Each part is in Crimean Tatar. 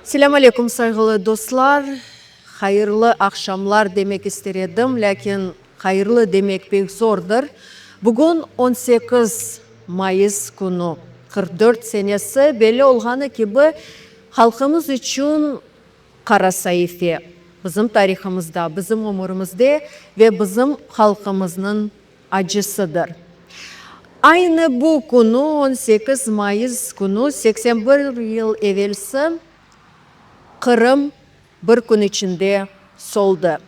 Selâm aleyküm, sayğılı dostlar! Hayırlı aqşamlar demek ister edim, lâkin hayırlı demek pek zordır. Bugün 18 mayıs künü, 44 senesi, belli olğanı kibi, halqımız içün qara saife, bizim tarihımızda, bizim ömürimizde ve bizim halqımıznıñ acısıdır. Aynı bu künü, 18 mayıs künü, 81 yıl evelsi Qırım bir kün içinde soldı,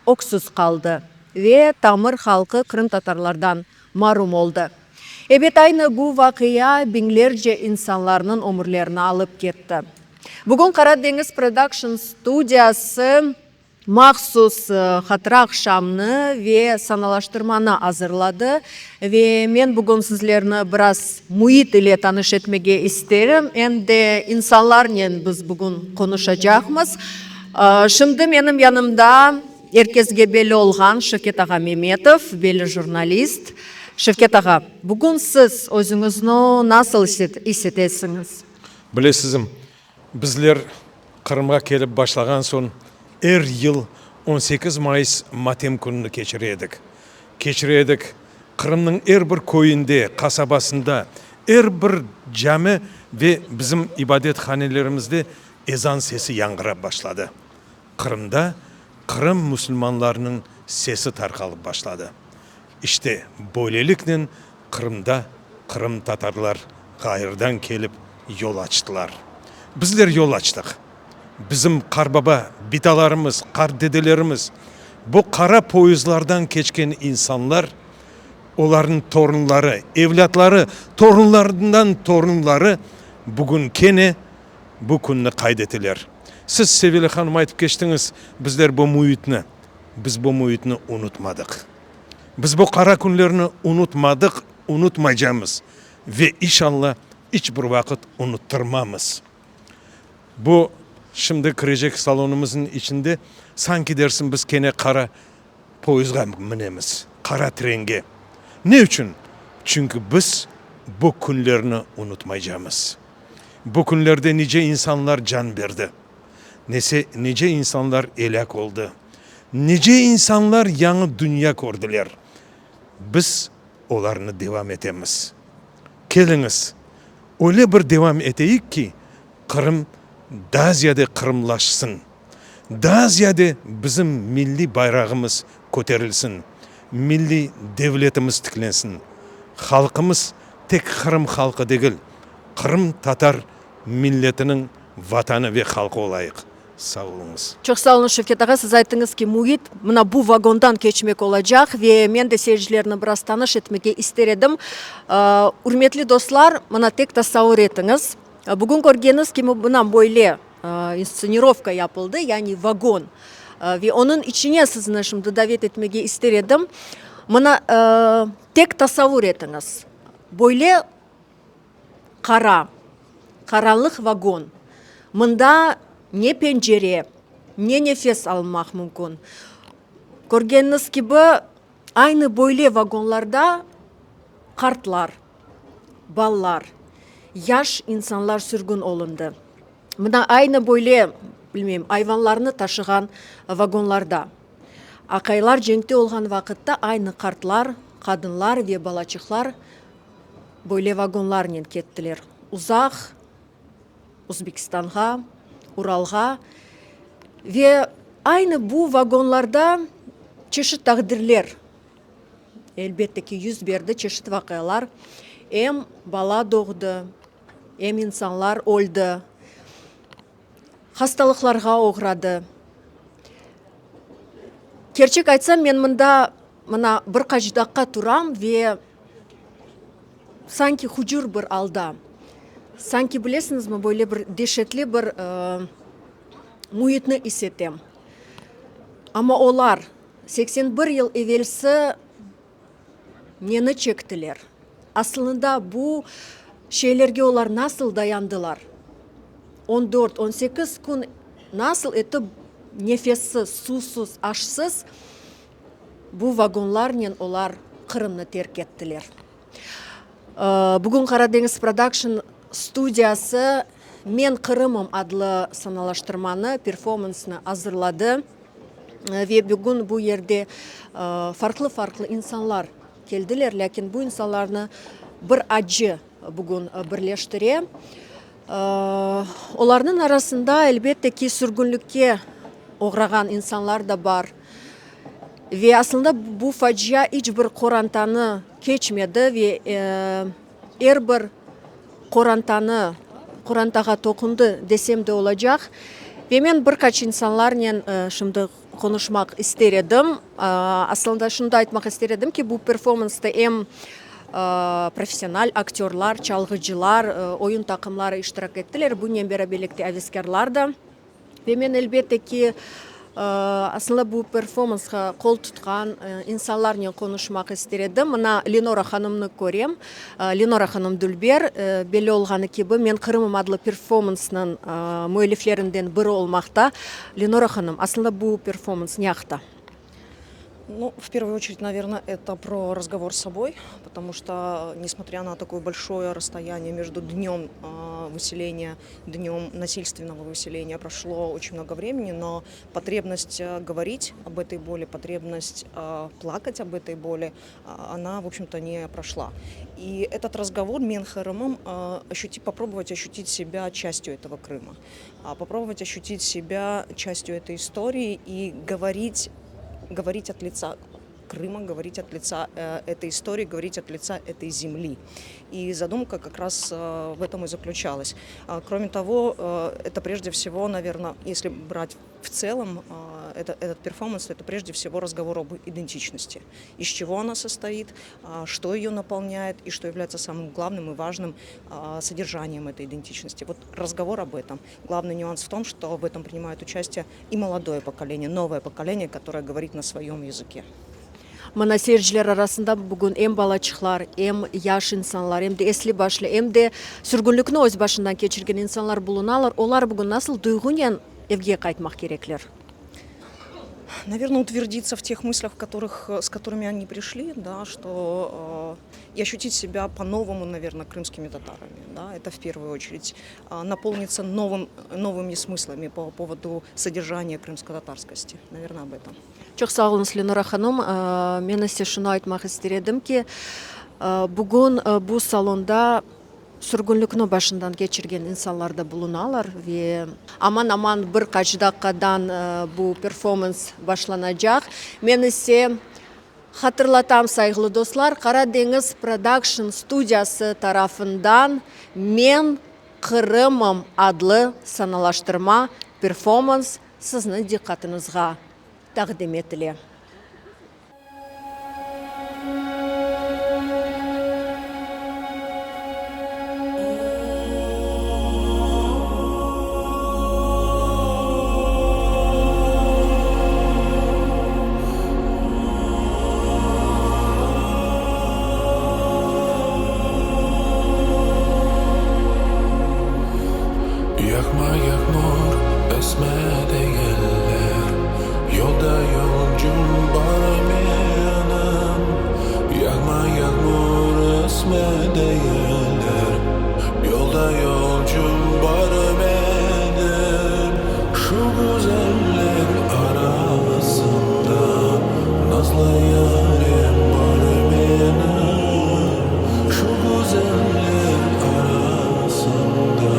öksüz qaldı ve tamır halqı qırımtatarlardan marum oldı. Ebet, aynı bu vaqia biñlerce insanlarnıñ ömürlerini alıp ketti. Bugün Qara deñiz Production studiyası Mahsus hatıra aqşamnı ve sanalaştırmanı azırladı ve men bugün sizlerni biraz müit ile tanış etmege isterim, em de insanlarnen biz bugün qonuşacaqmız. Şimdi menim yanımda er kesge belli olğan Şevket ağa Memetov, belli jurnalist. Şevket ağa, bugün siz özüñizni nasıl is etesiñiz? Bilesizm, Bizler Qırımğa kelip başlağan soñ er yıl 18 mayıs matem kününi keçire edik. Keçire edik Qırımnıñ er bir köyünde, qasabasında, er bir cami ve bizim ibadethanelerimizde ezan sesi yañğırap başladı. Qırımda Qırım musulmanlarınıñ sesi tarqalıp başladı. İşte, böyleliknen Qırımda qırımtatarlar ğayırdan kelip yol açtılar. Bizler yol açtıq. Bizim qarbaba, bitalarımız, qartdedelerimiz, bu qara poyezdlardan keçken insanlar, olarnıñ torunları, evlâtları, torunlarından torunları bugün kene bu künni qayd eteler. Siz, Sevile hanım, aytıp keçtiñiz, bizler bu müitni, biz bu müitni unutmadıq. Biz bu qara künlerni unutmadıq, unutmaycamız ve inşalla iç bir vaqıt unuttırmamız. Bu şimdi kirecek salonımıznıñ içinde sanki dersin biz kene qara poyezğa minemiz, qara trenge. Ne içün? Çünki biz bu künlerni unutmaycamız. Bu künlerde nice insanlar can berdi. Nese nice insanlar elâk oldı, nice insanlar yañı dünya kördiler. Biz olarnı devam etemiz. Keliñiz, öyle bir devam eteyik ki, Qırım daa ziyade qırımlaşsın, daa ziyade bizim milliy bayrağımız köterilsin, milliy devletimiz tiklensin, halqımız tek Qırım halqı degil, qırımtatar milletiniñ Vatanı ve halqı olayıq. Sağ oluñız. Çoq sağ oluñ, Şevket ağa. Siz ayttıñız ki, müit mına bu vagondan keçmek olacaq ve men de seyircilerni biraz tanış etmege ister edim. Ürmetli dostlar, mına tek tasavur etiñiz, bugün körgeniñiz kibi mına böyle instsenirovka yapıldı, yani vagon ve onıñ içine sizni şimdi davet etmege ister edim. Mına tek tasavur etiñiz, böyle Qara, qaranlıq vagon. Mında ne pencere, ne nefes almaq mümkün. Körgeniñiz kibi, aynı böyle vagonlarda qartlar, balalar, yaş insanlar sürgün olundı. Mına aynı böyle, bilmeyim, ayvanlarnı taşığan vagonlarda. Aqaylar cenkte olğan vaqıtta aynı qartlar, qadınlar ve balaçıqlar Böyle vagonlarnen kettiler uzaq Uzbekistanğa, Uralğa ve aynı bu vagonlarda çeşit taqdirler, elbette ki, yüz berdi, çeşit vaqialar, em bala doğdı, em insanlar öldi, hastalıqlarğa oğradı. Kerçek aytsam, men mında mına bir qaç daqqa turam ve Sanki hucur bir alda, sanki, bilesiñizmi, böyle bir deşetli bir müitni is etem. Amma olar 81 yıl evelsi neni çektiler? Aslında bu şeylerge olar nasıl dayandılar? On dört, on sekiz kün nasıl etip nefessiz, suvsuz, aşsız Bu vagonlarnen olar Qırımnı terk ettiler. Bugün Qara deñiz Production studiyası. Men Qırımım adlı sanalaştırmanı, performansnı azırladı. Ve bugün bu yerde farqlı-farqlı insanlar keldiler, lâkin bu insanlarnı bir acı bugün birleştire. Olarnıñ arasında, elbette ki, sürgünlikke oğrağan insanlar da bar. Ve aslında bu facia iç bir qorantanı keçmedi ve er bir qorantanı, qorantağa toqundı desem de olacaq. Ve men bir qaç insanlarnen şimdi qonuşmaq ister edim. Aslında şunı da aytmaq ister edim ki, bu performansta em professional aktörlar, çalğıcılar, oyun taqımları iştirak ettiler, bunen beraberlikte aveskârlar da. Ve men, elbette ki, aslında bu performansqa qol tutqan insanlarnen qonuşmaq ister edim. Mına Lenora hanımnı körem. Lenora hanım Dülber, belli olğanı kibi, Men Qırımım adlı performansnıñ müelliflerinden biri olmaqta. Lenora hanım, aslında bu performans ne aqta? Ну, в первую очередь, наверное, это про разговор с собой, потому что, несмотря на такое большое расстояние между днем выселения, днем насильственного выселения, прошло очень много времени, но потребность говорить об этой боли, потребность плакать об этой боли, она, в общем-то, не прошла. И этот разговор Men Qırımım ощутить, попробовать ощутить себя частью этого Крыма, попробовать ощутить себя частью этой истории и говорить говорить от лица Крыма, говорить от лица э, этой истории, говорить от лица этой земли. И задумка как раз э, в этом и заключалась. Кроме того, э, это прежде всего, наверное, если брать в целом это, этот перформанс, это прежде всего разговор об идентичности. Из чего она состоит, что ее наполняет и что является самым главным и важным содержанием этой идентичности. Вот разговор об этом. Главный нюанс в том, что в этом принимает участие и молодое поколение, новое поколение, которое говорит на своем языке. Mına seyirciler arasında bugün em balaçıqlar, em yaş insanlar, em de esli başlı, em de sürgünlikni öz başından keçirgen insanlar bulunalar. Olar bugün nasıl duyğunen evge qaytmaq kerekler? Наверное, утвердиться в тех мыслях, в которых, с которыми они пришли, да, что э, и ощутить себя по-новому, наверное, крымскими татарами. Да, это в первую очередь. Наполниться новым, новыми смыслами по поводу содержания крымско-татарскости. Наверное, об этом. Çoq sağ oluñız, Lenora hanım. Men ise şunı aytmaq ister edim ki, bugün bu salonda sürgünlikni başından keçirgen insanlar da bulunalar ve aman-aman bir qaç daqqadan bu performans başlanacaq. Men ise hatırlatam, sayğılı dostlar, Qara deñiz prodakşn studiyası tarafından Men Qırımım adlı sanalaştırma performans sizniñ diqqatıñızğa taqdim etile. Yağma yağmur esme degenler, Yolda yolcum bar menim. Yağma yağmur esme degenler, Yolda yolcum bar menim. Şu güzeller arasında Nazlı yarim bar menim. Şu güzeller arasında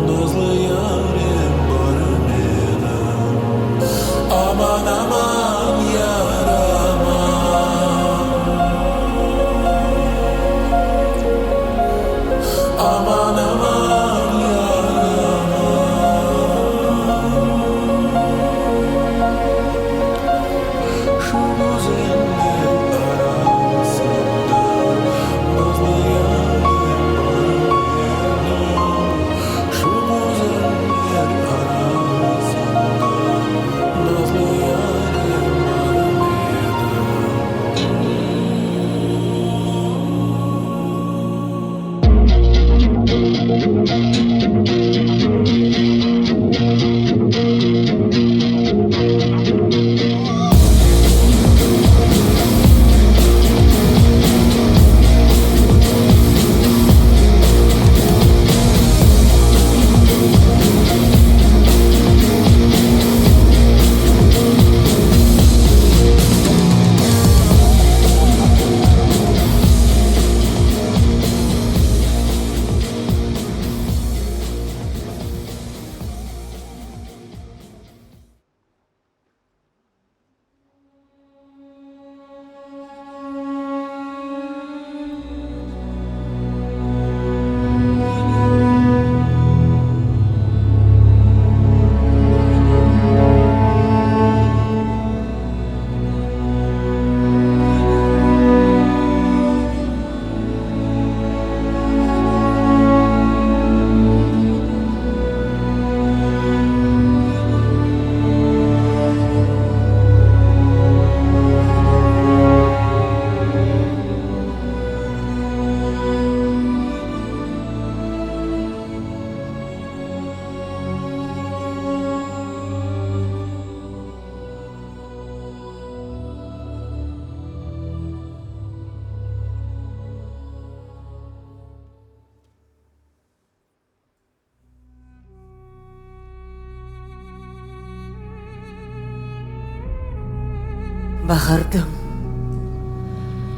Nazlı yarim bar menim. Aman, aman, yar aman. Aman, aman. Bağırdım,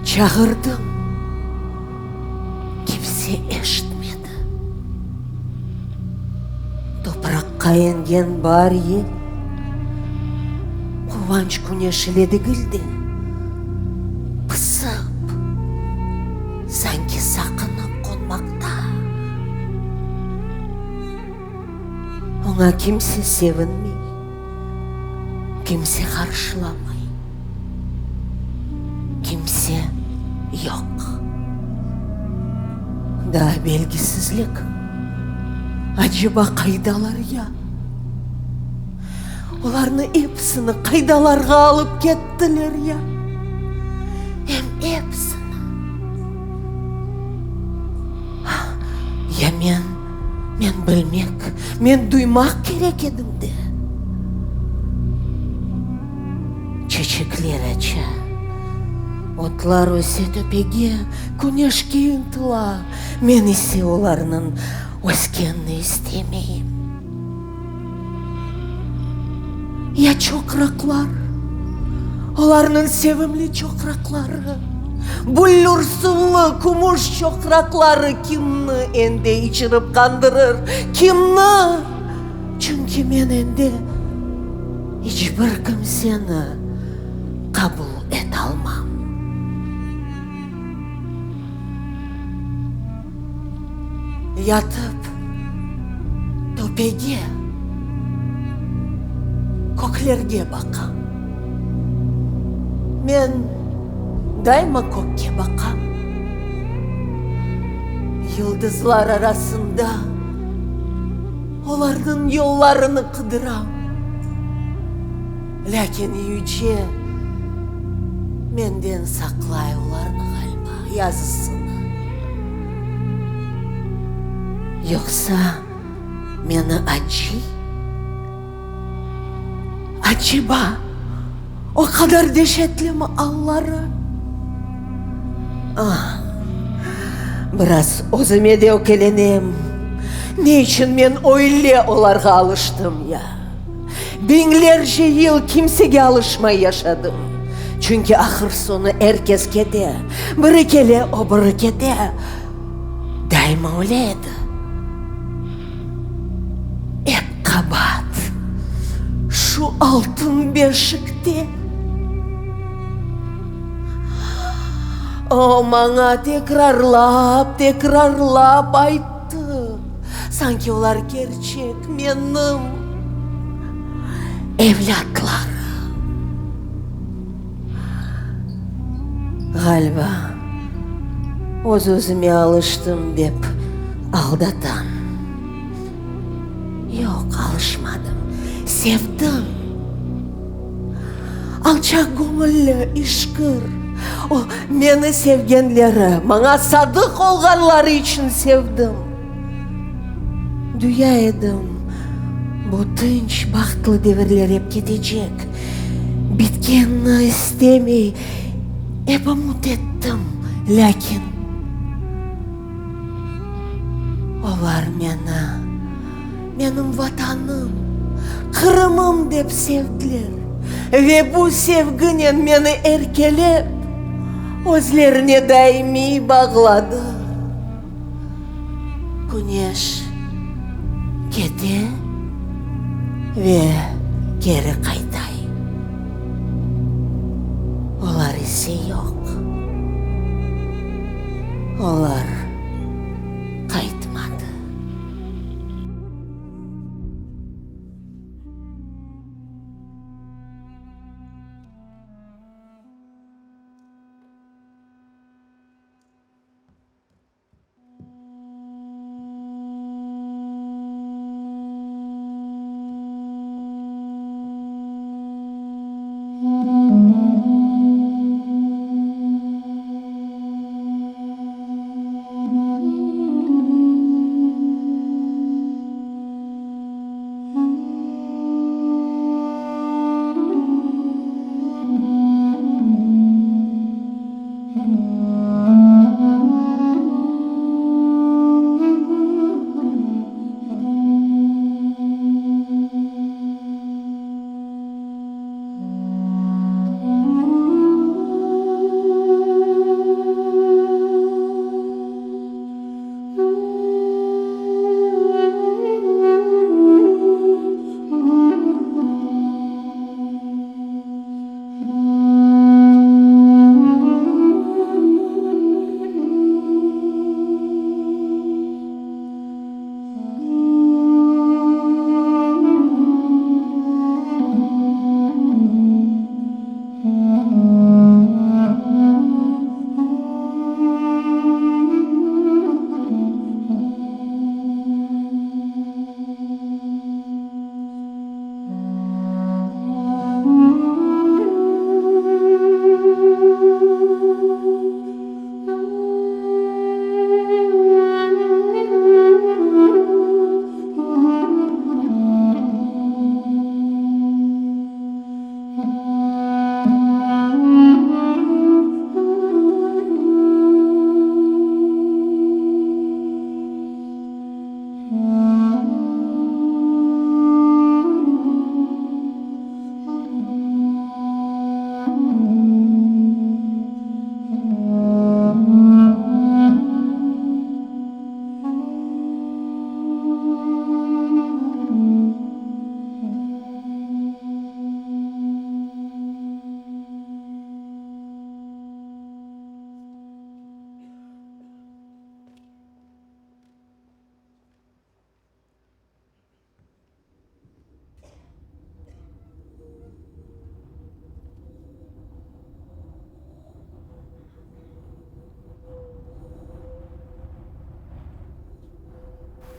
çağırdım, kimse eşitmedi. Topraqqa engen baar yel, quvanç küneşile degil de, pısıp, sanki saqınıp qonmaqta. Oña kimse sevinmey, kimse qarşılamay, kimse yoq. Daa belgisizlik, aceba qaydalar ya? Olarnı episini qaydalarğa alıp kettiler ya? Em episini. Ya men, men bilmek, men duymaq kerek edim de. Çeçekler aça, otlar öse töpege, küneşke ıntıla, men ise olarnıñ öskenini istemeyim. Ya çoqraqlar, olarnıñ sevimli çoqraqları, büllür suvlı kümüş çoqraqları kimni endi içirip qandırır, kimni? Çünki men endi iç bir kimseni qabul etalmam. Yatıp töpege, köklerge baqam. Men daima kökke baqam. Yıldızlar arasında olarnıñ yollarını qıdıram. Lâkin Yüce menden saqlay olarnı ğaliba, yazısını. Yoqsa meni acıy? Aceba, o qadar deşetlimi alları? Ah, biraz özüme de ökelenem, ne içün men öyle olarğa alıştım ya? Biñlerce yıl kimsege alışmay yaşadım. Çünki ahır-soñu er kes kete, biri kele, o biri kete. Daima öyle edi. Ep qabaat şu Altın beşikte. O, maña tekrarlap-tekrarlap ayttı. Sanki olar kerçek menim evlâtlarım. Ğaliba, öz-özüme alıştım dep aldatam. Yoq, alışmadım, sevdim. Alçaqgöñülli, işkir, o, meni sevgenleri, maña sadıq olğanları içün sevdim. Duya edim, bu tınç, bahtlı devirler ep ketecek, bitkenini istemey, ep ümüt ettim, lâkin olar meni, menim Vatanım, Qırımım dep sevdiler ve bu sevginen meni erkelep, özlerine daimiy bağladı. Küneş kete ve keri qaytay. Olar ise yoq. Olar qaytmadı.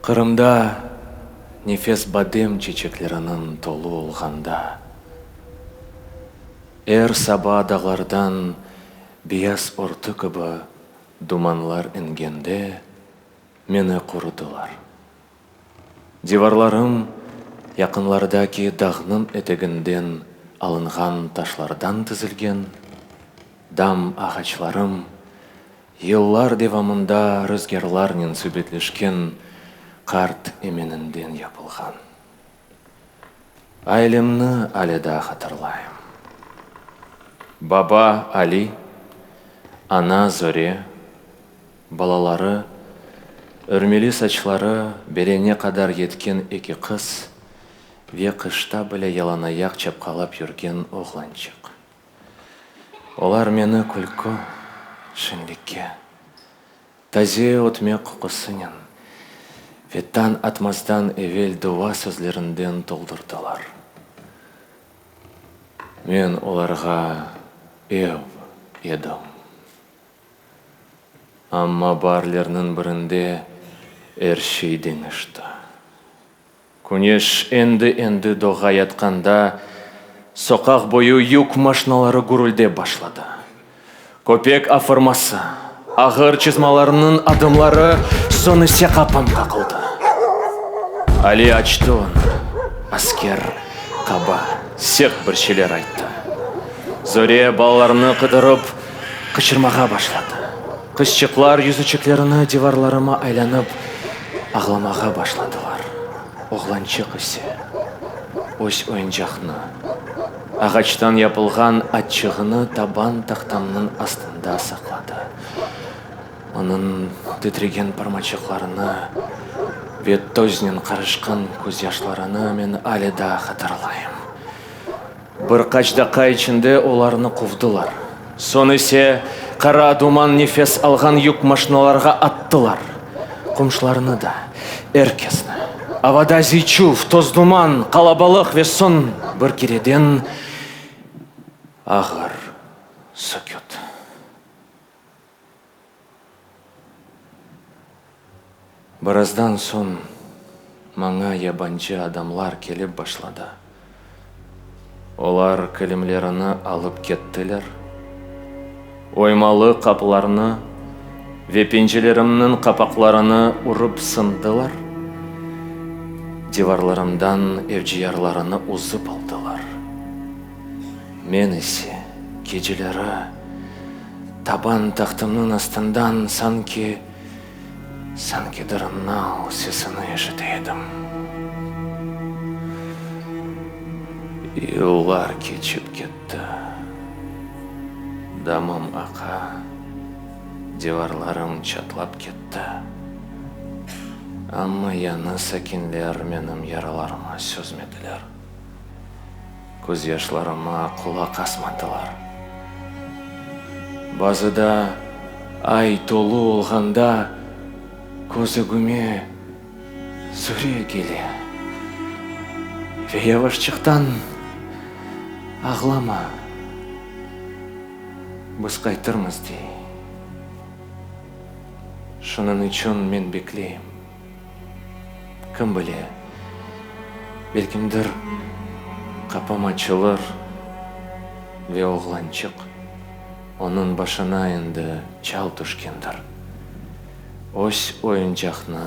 Qırımda nefes badem çeçekleriniñ tolu olğanda, er saba dağlardan beyaz örtü kibi dumanlar ingende meni qorudılar. Divarlarım yaqınlardaki dağnıñ eteginden alınğan taşlardan tizilgen, dam ağaçlarım yıllar devamında rızgârlarnen subetleşken qart emeninden yapılğan. Ailemni ale daa hatırlayım. Baba Ali, ana Zore, balaları, örmeli saçları beline qadar yetken eki qız ve qışta bile yalanayaq çapqalap yürgen oğlançıq. Olar meni külkü, şeñlikke, taze ötmek qoqusınen ve tañ atmazdan evel dua sözlerinden toldurdılar. Men olarğa ev edim. Amma baarlerniñ birinde er şey deñişti. Küneş endi-endi doğayatqanda, soqaq boyu yük maşinaları gürüldep başladı. Köpek afırması, ağır çızmalarnıñ adımları, soñ ise qapım qaqıldı. Ali açtı onı. Asker qaba, sert bir şeyler ayttı. Zöre balalarını qıdırıp, qıçırmağa başladı. Qızçıqlar yüzüçiklerini divarlarıma aylanıp, ağlamağa başladılar. Oğlançıq ise öz oyuncaqnı, ağaçtan yapılğan atçığını taban tahtamnıñ astında saqladı. Onıñ titregen parmaçıqlarını ve toznen qarışqan közyaşlarını men ale daa hatırlayım. Bir qaç daqqa içinde olarnı quvdılar. Soñ ise qara duman nefes alğan yük maşinalarğa attılar. Qomşularnı da, er kesni. Avada ziyçuv, toz-duman, qalabalıq ve soñ bir kereden ağır süküt. Birazdan soñ maña yabancı adamlar kelip başladı. Olar kilimlerini alıp kettiler, oymalı qapılarnı ve pencelerimniñ qapaqlarını urıp sındılar, divarlarımdan evciyarlarını üzip aldılar. Men ise geceleri taban tahtımnıñ astından sanki, sankidir nal sesini eşite edim. Yıllar keçip ketti. Damım aqa, divarlarım çatlap ketti. Amma yañı sakinler menim yaralarıma sözmediler. Közyaşlarıma qulaq asmadılar. Bazıda ay tolu olğanda köz ögüme Zure kele ve yavaşçıqtan, Ağlama, biz qaytırmız, dey. Şunıñ içün men bekleyim. Kim bile, belkimdir qapım açılır ve oğlançıq, onıñ başına endi çal tüşkendir, öz oyuncaqnı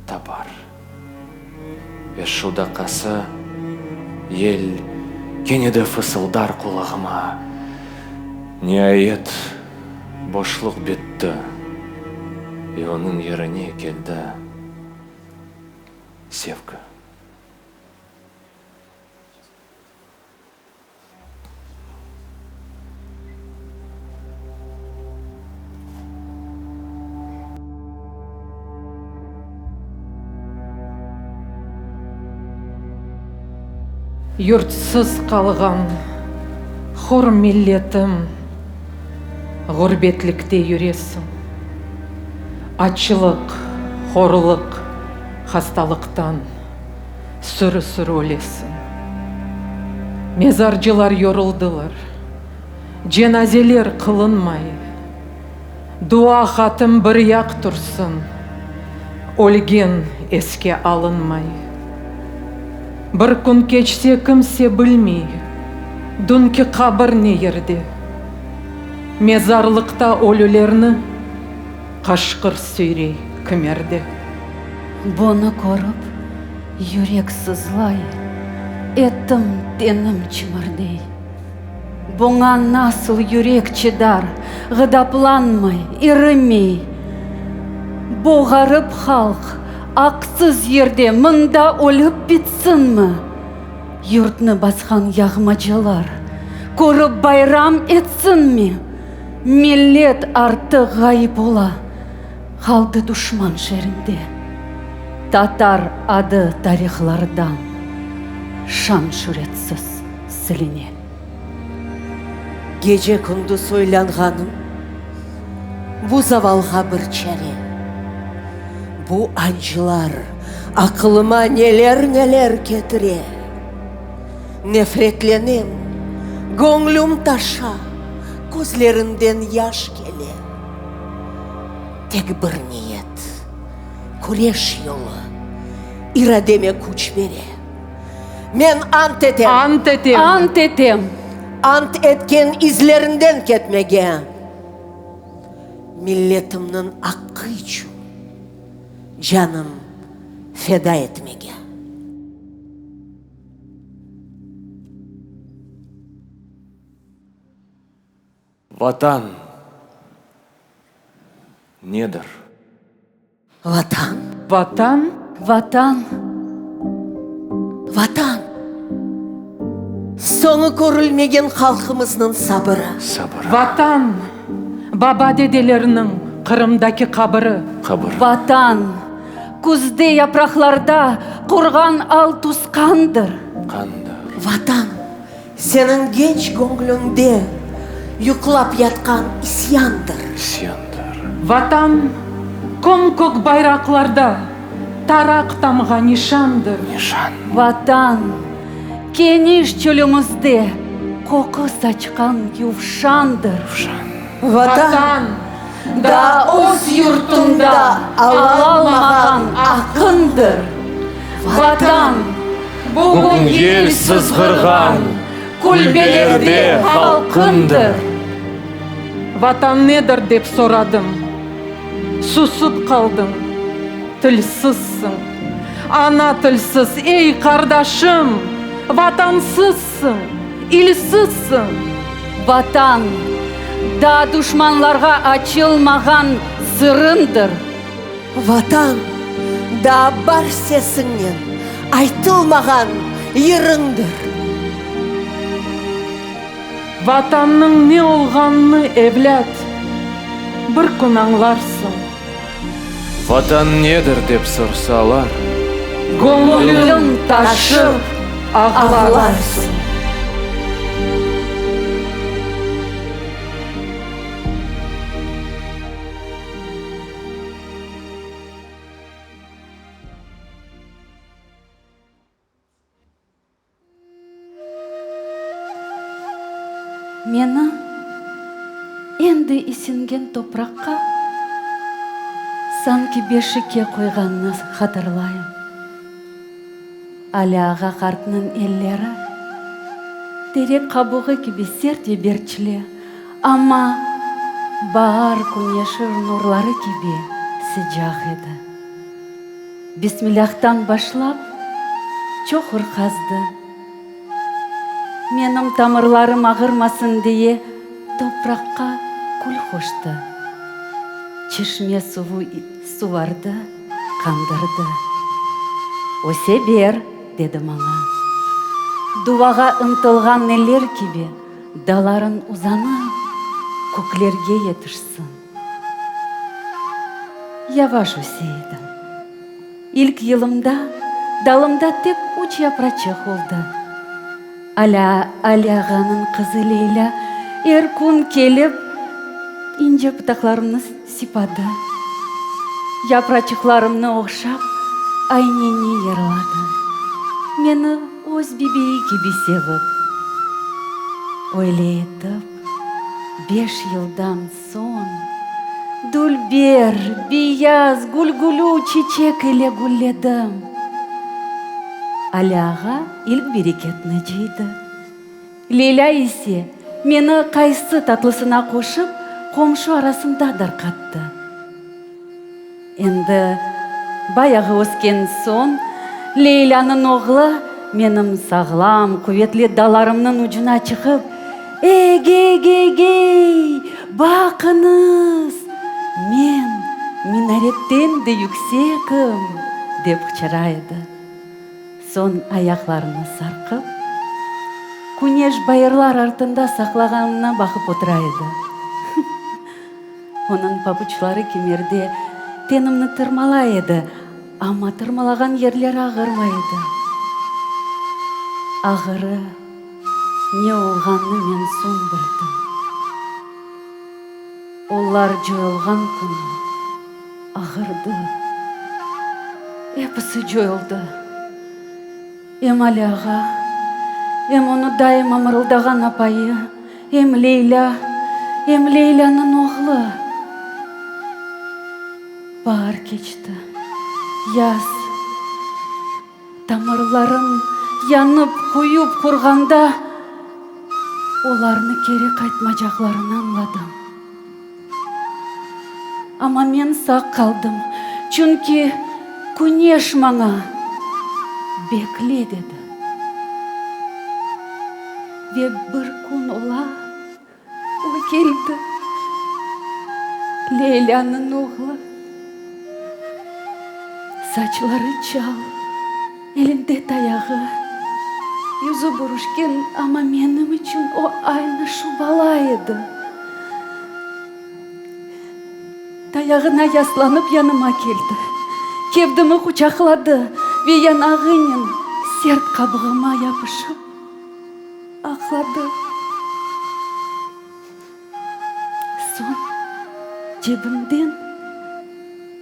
tapar. Ve şu daqqası yel kene de fısıldar qulağıma, Niayet, boşluq bitti ve onıñ yerine keldi sevgi. Yurtsız qalğan hor milletim, Ğurbetlikte yüresiñ. Açlıq, horluq, hastalıqtan Sürü-sürü ölesiñ. Mezarcılar yoruldılar, Cenazeler qılınmay. Dua-hatım bir yaq tursın. Ölgen eske alınmay. Bir kün keçse kimse bilmey, Dünki qabir ne yerde. Mezarlıqta ölülerni Qaşqır süyrey kimerde. Bunı körip, yürek sızlay, Etim, tenim çimirdey. Buña nasıl yürek çıdar, Ğıdaplanmay, irimey? Bu ğarip halq aqsız yerde Mında ölip bitsinmi? Yurtnı basqan yağmacılar Körip bayram etsinmi? Millet artıq ğayıp ola, Qaldı duşman şerinde. Tatar adı tarihlardan Şan-şüretsiz siline. Gece-kündüz oylanğanım, bu zavalğa bir çare. Bu ancılar aqılıma neler-neler ketire. Nefretlenem, göñlüm taşa, közlerimden yaş kele. Tek bir niyet, küreş yolu irademe küç bere. Men ant etem. Ant etem. Ant etem. Ant etken izlerinden ketmege. Milletimniñ aqqı içün canım feda etmege. Vatan nedir? Vatan. Vatan. Vatan. Vatan. Soñu körülmegen halqımıznıñ sabırı. Sabırı. Vatan, baba-dedelerniñ Qırımdaki qabiri. Qabiri. Vatan, küzde yapraqlarda qurğan al tüs qandır. Qandır. Vatan, Seniñ genç göñlüñde yuqlap yatqan isyandır. İsyandır. Vatan, köm-kök bayraqlarda taraq tamğa nişandır. Nişan. Vatan, keniş çölümizde qoqu saçqan yuvşandır. Yuvşan. Vatan, daa öz yurtuñda alalmağan aqındır. Vatan, Bugün yel sızğırğan külbelerde halqındır. Vatan nedir dep soradım, susıp qaldıñ, tilsizsiñ. Ana tilsiz, ey, qardaşım, vatansızsıñ, ilsizsiñ. Vatan, daa duşmanlarğa açılmağan sırındır. Vatan, daa bar sesiñnen aytılmağan yırıñdır. Vatannıñ ne olğanını, evlât, bir kün añlarsıñ. Vatan nedir dep sorsalar. Göñlüñ taşıp ağlarsıñ. Meni endi isingen topraqqa sanki beşikke qoyğanını hatırlayım. Ali ağa qartnıñ elleri terek qabuğı kibi sert ve berçli, amma baar küneşi nurları kibi sıcaq edi. Bismillâhtan başlap, çoqur qazdı. Menim tamırlarım ağırmasın diye, topraqqa kül qoştı. Çeşme suvu suvardı, qandırdı. Öse ber, dedi maña. Duvağa ıntılğan neler kibi dalarıñ uzanıp, köklerge yetişsin. Yavaş öse edim. İlk yılımda dalımda tek üç yapraçıq oldı. Alâ Ali ağanıñ qızı Leylâ er kün kelip, ince pıtaqlarımnı sipadı, yapraçıqlarımnı ohşap, ayneni yırladı, meni öz bebeği kibi sevip. Öyle etip, beş yıldan soñ. Dülber, beyaz, gülgülü çiçek ile gülledim. Ali ağa ilk bereketni cıydı. Leylâ ise meni qaysı tatlısına qoşıp, qomşu arasında darqattı. Endi bayağı ösken soñ, Leylânıñ oğlu menim sağlam, quvetli dallarımnıñ ucuna çıqıp, Ey-gey-gey-gey, baqıñız, men minaretten de yüksekim! dep qıçıra edi. Soñ ayaqlarını sarqıp, küneş bayırlar artında saqlağanına baqıp otura edi. Onıñ papuçları kimerde tenimni tırmalay edi, amma tırmalağan yerleri ağırmay edi. Ağırı ne olğanını men soñ bildim. Olar coyulğan künü ağırdı. Episi coyuldı. Em Ali ağa, em onı daima mırıldağan apayı, em Leylâ, em Leylânıñ oğlu. Baar keçti, yaz. Tamırlarım yanıp, küyüp qurğanda, olarnı keri qaytmacaqlarını añladım. Amma men sağ qaldım, çünki küneş maña, Bekle, dedi. Ve bir kün ola, o keldi, Leylânıñ oğlu. Saçları çal, elinde tayağı, yüzü bürüşken, amma menim içün o aynı şu bala edi. Tayağına yaslanıp yanıma keldi, kevdimi quçaqladı ve yanağınen sert qabığıma yapışıp ağladı. Soñ cebinden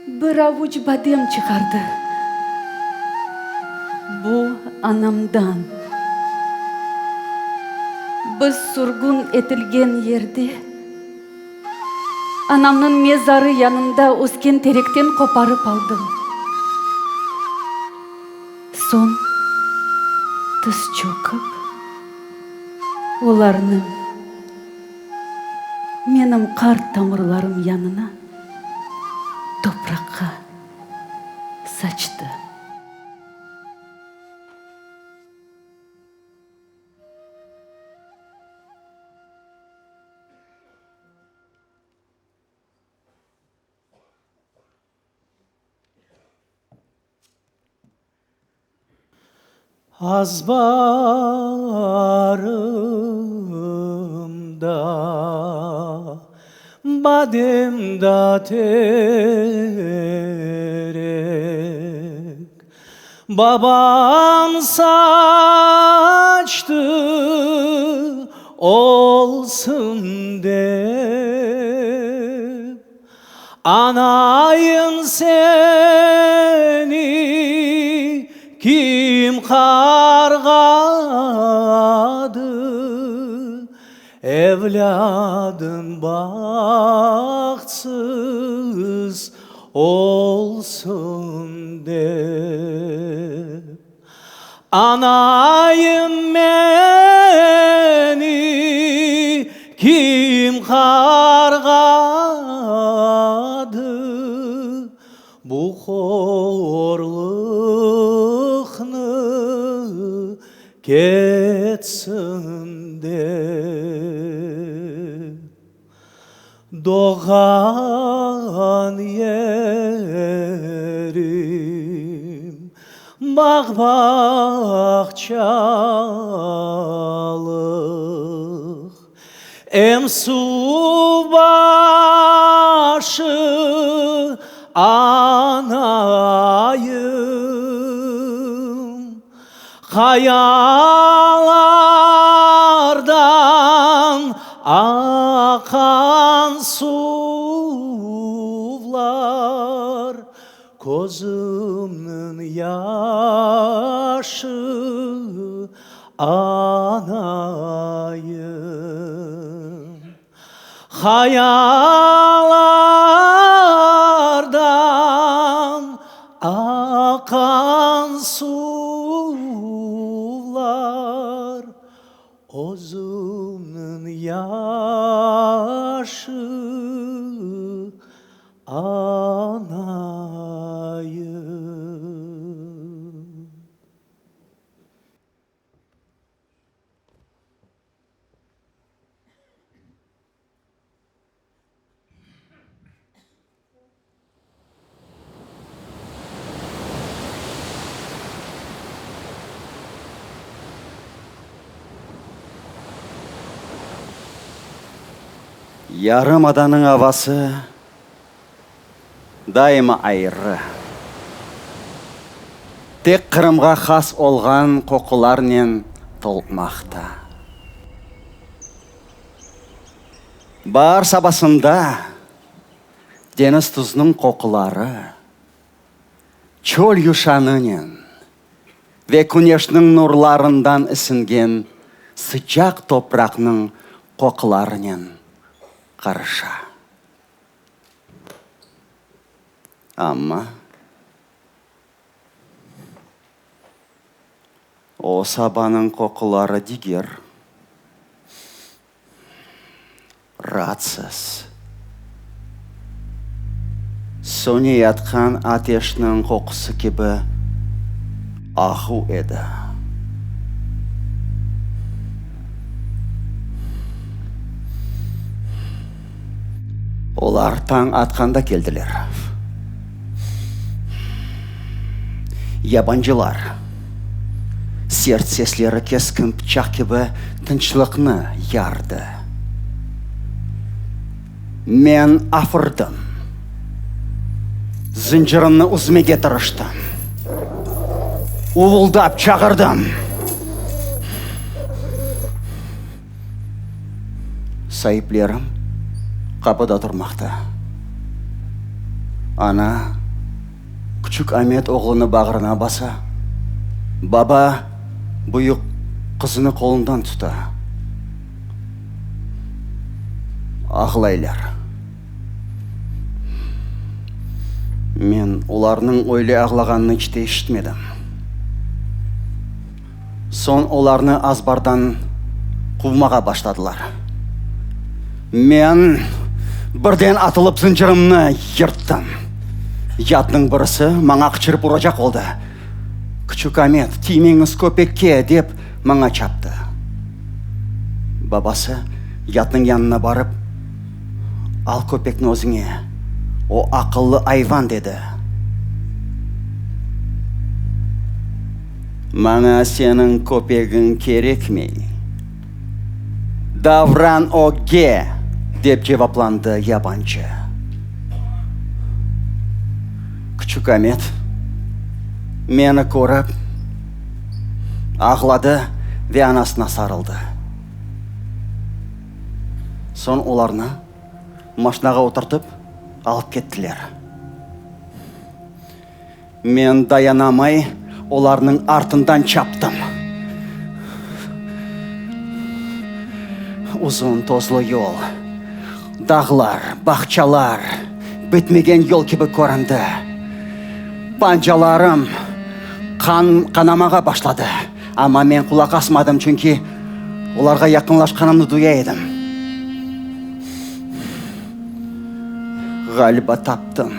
bir avuç badem çıqardı. Bu anamdan. Biz sürgün etilgen yerde, anamnıñ mezarı yanında ösken terekten qoparıp aldım. Soñ tiz çökip, olarnı menim qart tamırlarım yanına topraqqa saçtı. Azbarımda badem da terek, Babam saçtı olsun dep. Anayım seni kim qarğadı, Evlâdıñ bahtsız olsun dep. Anayım meni kim qarğadı, Bu horluqnı ketsin dep. Doğğan yerim, bağ-bağçalıq, Em suv başı, anayım. Qayalardan aqan suvlar, Közümniñ yaşı, anayım. Qayalardan. Özüniñ yaşı anayım. Yarımadanıñ avası daima ayrı. Tek Qırımğa has olğan qoqularnen tolmaqta. Baar sabasında deñiz tuzunıñ qoquları çöl yuşanınen ve küneşniñ nurlarından isingen sıcaq topraqnıñ qoqularınen qarışa. Amma o sabanıñ qoquları diger. Raatsız. Söneyatqan ateşniñ qoqusı kibi ağu edi. Olar tañ atqanda keldiler. Yabancılar. Sert sesleri keskin pıçaq kibi tınçlıqnı yardı. Men afırdım. Zıncırımnı üzmege tırıştım. Uvuldap çağırdım. Saiplerim qapıda turmaqta. Ana, küçük Amet oğlunı bağrına basa, baba büyük qızını qolundan tuta. Ağlaylar. Men olarnıñ öyle ağlağanını iç te eşitmedim. Soñ olarnı azbardan quvmağa başladılar. Men birden atılıp zıncırımnı yırttım. Yatnıñ birisi maña qıçırıp uracaq oldı. Küçük Amet, tiymeñiz köpekke, dep maña çaptı. Babası yatnıñ yanına barıp, Al köpekni özüñe, o aqıllı ayvan, dedi. Maña seniñ köpegiñ kerekmey. Davran ögge! dep cevaplandı yabancı. Küçük Amet meni körip, ağladı ve anasına sarıldı. Soñ olarnı maşnağa oturtıp alıp kettiler. Men dayanamay, olarnıñ artından çaptım. Uzun tozlu yol, dağlar, bağçalar bitmegen yol kibi köründi. Pancalarım qan qanamağa başladı, amma men qulaq asmadım, çünki olarğa yaqınlaşqanımnı duya edim. Ğaliba taptım.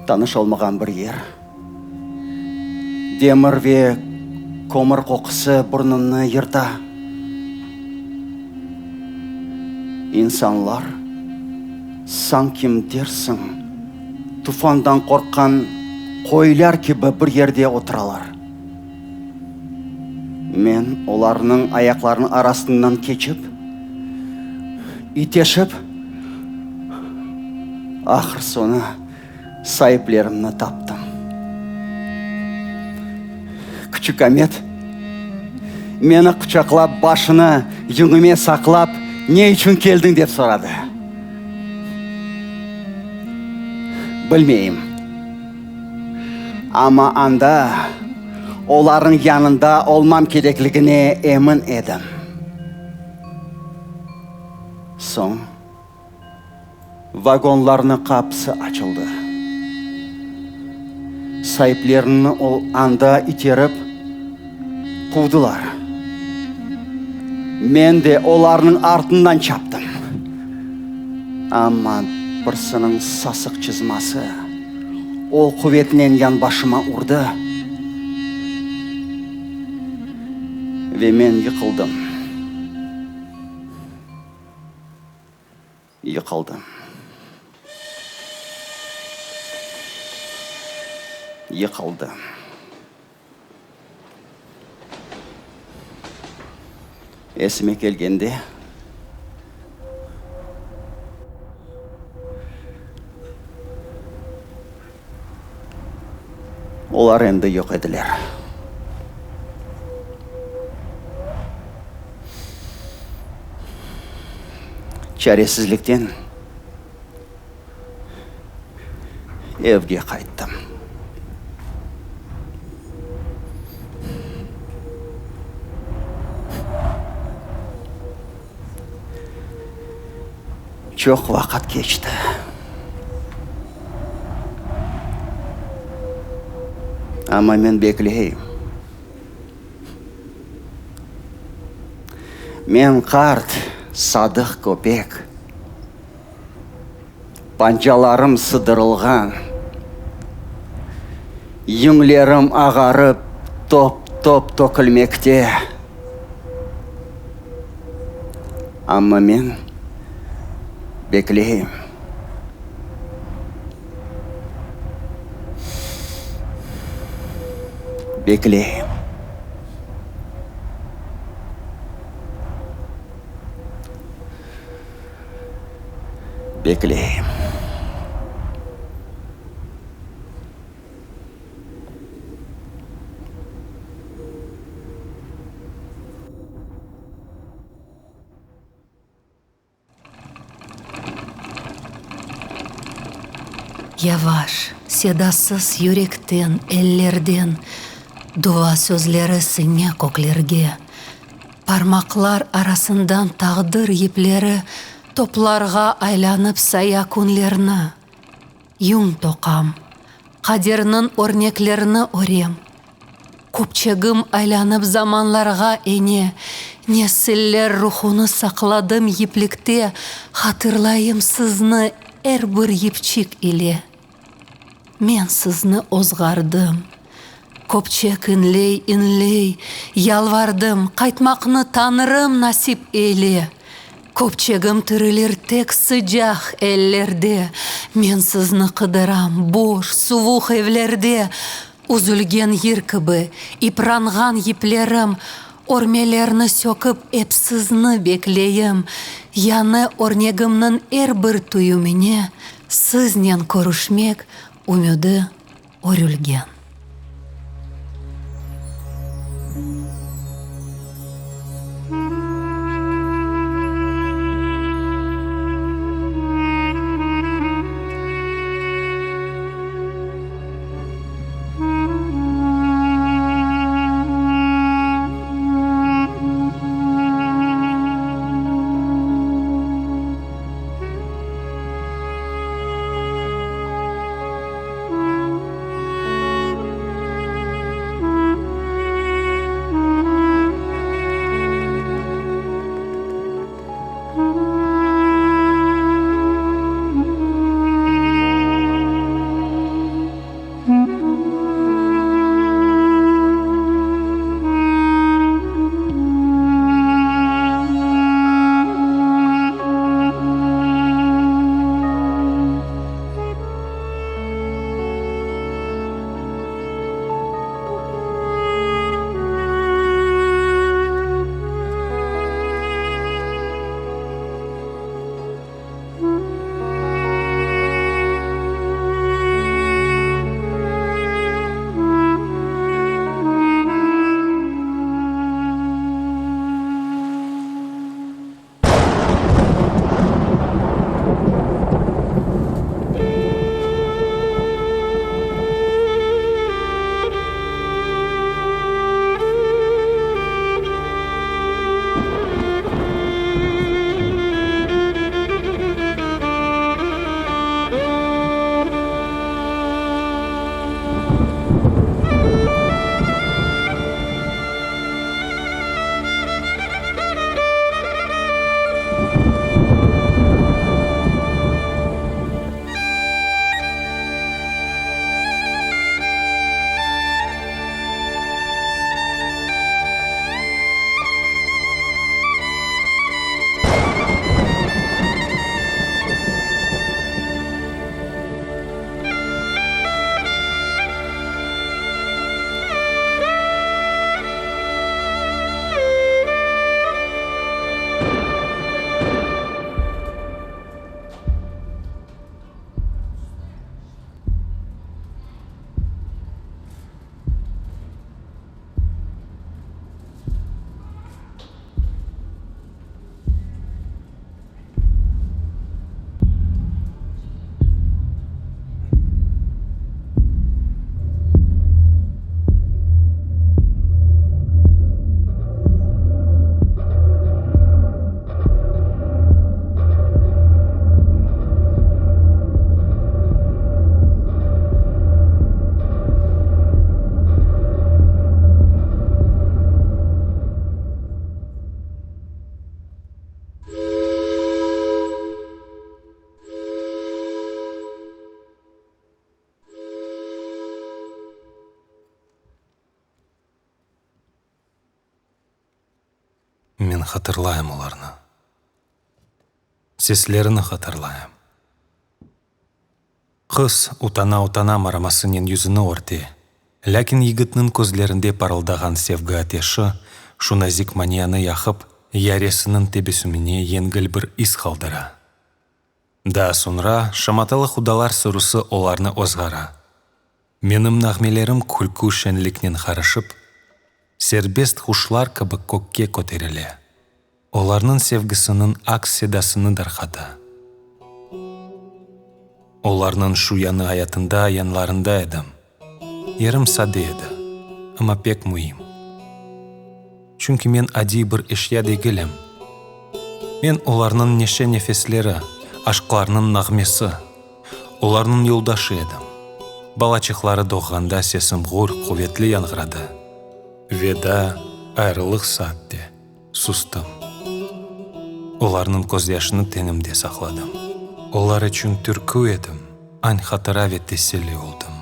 Tanış olmağan bir yer. Demir ve kömür qoqusı burnumnı yırta. İnsanlar, sankim dersiñ, tufandan qorqqan qoylar kibi bir yerde oturalar. Men olarnıñ ayaqlarınıñ arasından keçip, iteşip, ahır soñu saiplerimni taptım. Küçük Amet meni quçaqlap, başını yüñüme saqlap, Ne içün keldiñ, dep soradı. Bilmeyim. Amma anda, olarnıñ yanında olmam kerekligine emin edim. Soñ vagonlarnıñ qapısı açıldı. Saiplerini anda iterip. Quvdılar. Men de olarnıñ artından çaptım. Amma birsiniñ sasıq çızması ol quvetinen yanbaşıma urdı ve men yıqıldım. Yıqıldım. Yıqıldım. Esime kelgende. Olar endi yoq ediler. Çaresizlikten evge qayttım. Çoq vaqıt keçti. Amma men bekleyim. Men qart, sadıq köpek. Pancalarım sıdırılğan, Yüñlerim ağarıp, top-top tökülmekte. Amma men bekleyim. Bekleyim. Bekleyim. Yavaş, sedasız yürekten, ellerden Dua sözleri siñe köklerge. Parmaqlar arasından taqdir yipleri Toplarğa aylanıp saya künlerni. Yüñ toqam, qaderniñ örneklerini örem. Köpçegim aylanıp zamanlarğa ene, Nesiller ruhunı saqladım yiplikte, Hatırlayım sizni er bir yipçik ile. Men sizni ozğardım. Köpçek inley-inley, yalvardım, Qaytmaqnı Tañrım nasip eyle. Köpçegim tirilir tek sıcaq ellerde, Men sizni qıdıram boş, suvuq evlerde. Üzülgen yır kibi ipranğan yiplerim, Örmelerni sökip ep sizni bekleyim. Yañı örnegimniñ er bir tüyümine Siznen körüşmek ümüdi örülgen. Men hatırlayım olarnı. Seslerini hatırlayım. Qız utana-utana maramasınen yüzüni örte, lâkin yigitniñ közlerinde parıldağan sevgi ateşi şu nazik manianı yaqıp, yaresiniñ tebessümine yengil bir iz qaldıra. Daa soñra şamatalı qudalar sürüsi olarnı ozğara. Menim nağmelerim külkü şeñliknen qarışıp, serbest quşlar kibi kökke köterile, olarnıñ sevgisiniñ aks sedasını darqata. Olarnıñ şu yañı ayatında yanlarında edim. Yerim sade edi, amma pek müim. Çünki men adiy bir eşya degilim. Men olarnıñ neşe nefesleri, aşqlarınıñ nağmesi, olarnıñ yoldaşı edim. Balaçıqları doğğanda sesim ğur, quvetli yañğıradı. Veda, ayrılıq saatte sustım. Olarnıñ közyaşını tenimde saqladım. Olar içün türkü edim, añ-hatıra ve teselli oldım.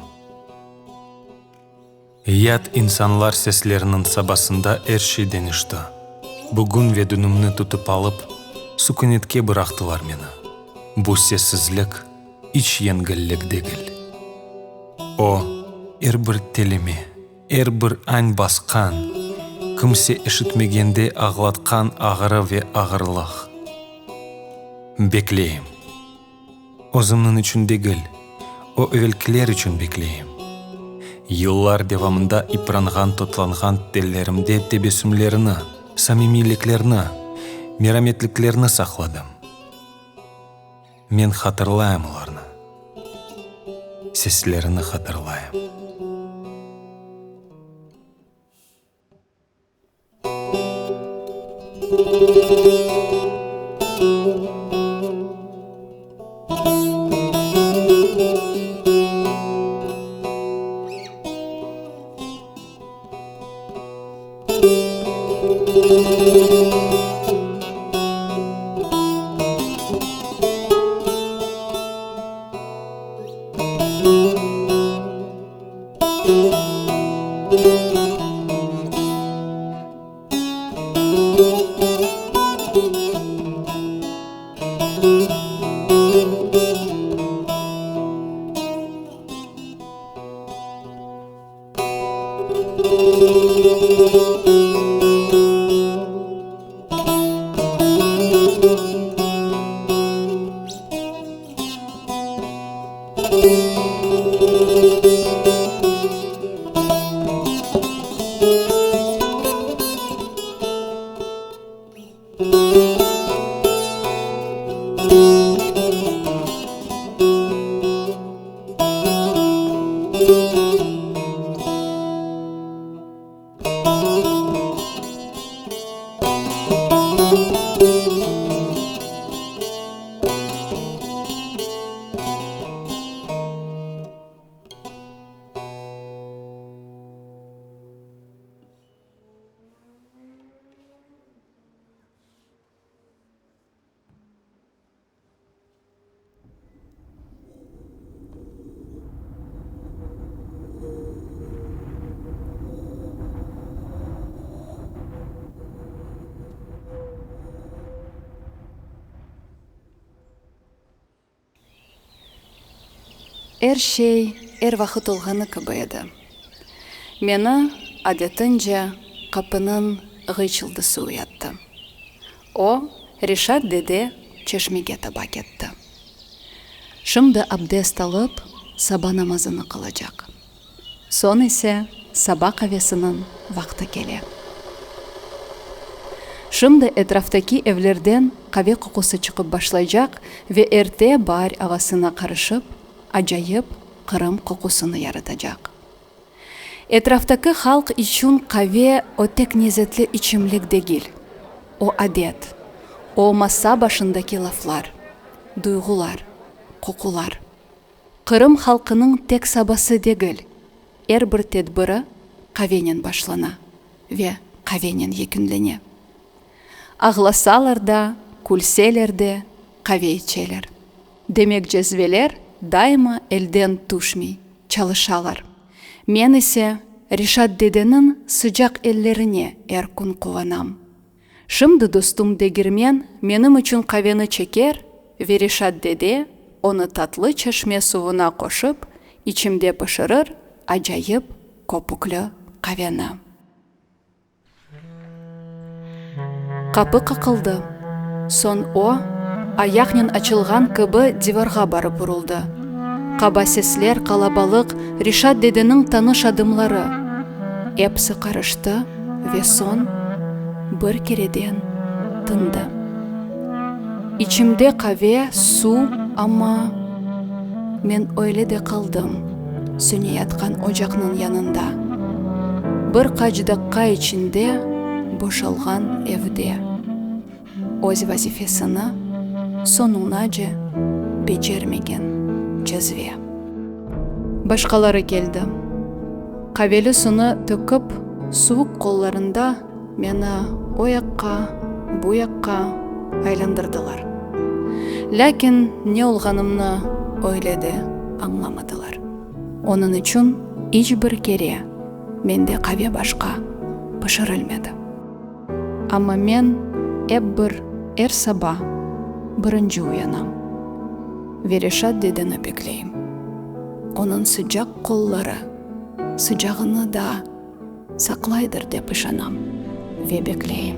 Yat insanlar sesleriniñ sabasında er şey deñişti. Bugün ve dünümni tutıp alıp, sukünetke bıraqtılar meni. Bu sessizlik iç yengillik degil. O, er bir telime, er bir añ basqan, kimse eşitmegende ağlatqan ağrı ve ağırlıq. Bekleyim. Özümniñ içün degil, o evelkiler içün bekleyim. Yıllar devamında ipranğan-totlanğan tellerimde tebessümlerini, samimiyliklerini, merametliklerini saqladım. Men hatırlayım olarnı. Seslerini hatırlayım. Er şey er vaqıt olğanı kibi edi. Meni, adetince, qapınıñ ğıyçıldısı uyattı. O, Reşat dede çeşmege taba ketti. Şimdi abdest alıp, saba namazını qılacaq. Soñ ise saba qavesiniñ vaqtı kele. Şimdi etraftaki evlerden qave qoqusı çıqıp başlaycaq ve erte baar avasına qarışıp, acayip Qırım qoqusını yaratacaq. Etraftaki halq içün qave o tek nezetli içimlik degil, o adet, o masa başındaki laflar, duyğular, qoqular. Qırım halqınıñ tek sabası degil, er bir tedbiri qavenen başlana ve qavenen yekünlene. Ağlasalar da, külseler de, qave içeler. Demek cezveler daima elden tüşmey, çalışalar. Men ise Reşat dedeniñ sıcaq ellerine er kün quvanam. Şimdi dostum degirmen menim içün qaveni çeker ve Reşat dede onı tatlı çeşme suvuna qoşıp, içimde pişirir acayip köpükli qaveni. Qapı qaqıldı. Soñ o, ayaqnen açılğan kibi divarğa barıp uruldı. Qaba sesler, qalabalıq, Reşat dedeniñ tanış adımları. Episi qarıştı ve soñ bir kereden tındı. İçimde qave, suv, amma men öyle de qaldım söneyatqan ocaqnıñ yanında, bir qaç daqqa içinde boşalğan evde öz vazifesini soñunace becermegen cezve. Başqaları keldi. Qaveli suvnı tökip, suvuq qollarında meni o yaqqa, bu yaqqa aylandırdılar. Lâkin ne olğanımnı öyle de añlamadılar. Onıñ içün iç bir kere mende qave başqa pişirilmedi. Amma men ep bir er saba birinci uyanam ve Reşat dedeni bekleyim. Onıñ sıcaq qolları sıcağını daa saqlaydır dep işanam ve bekleyim.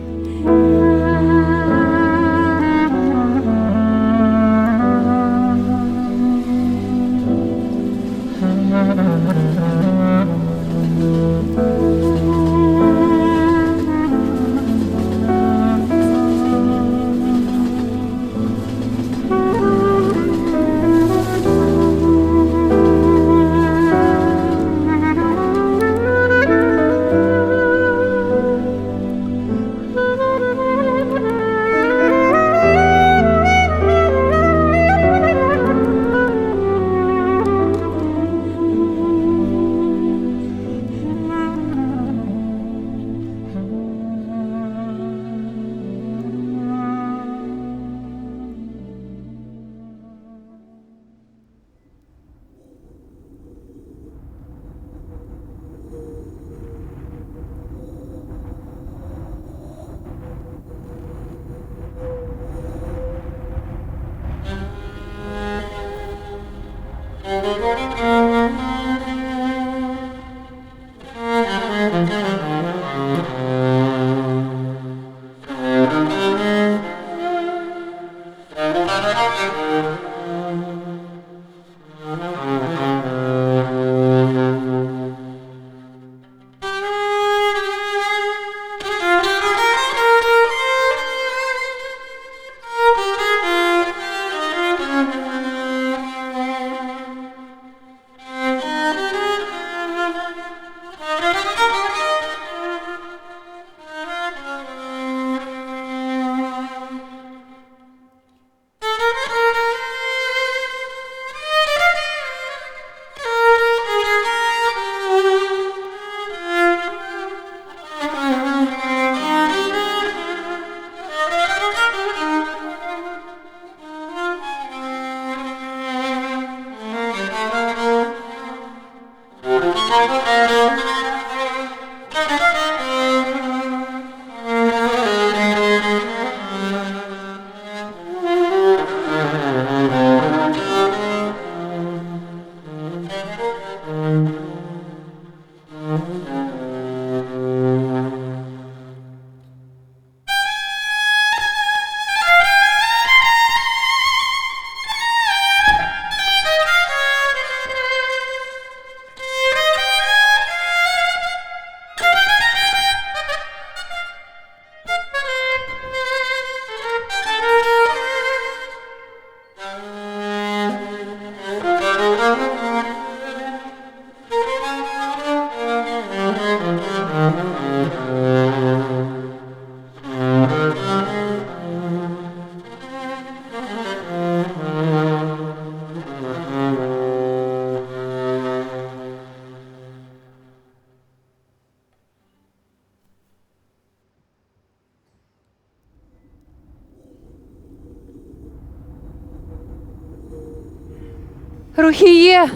Ruhiye,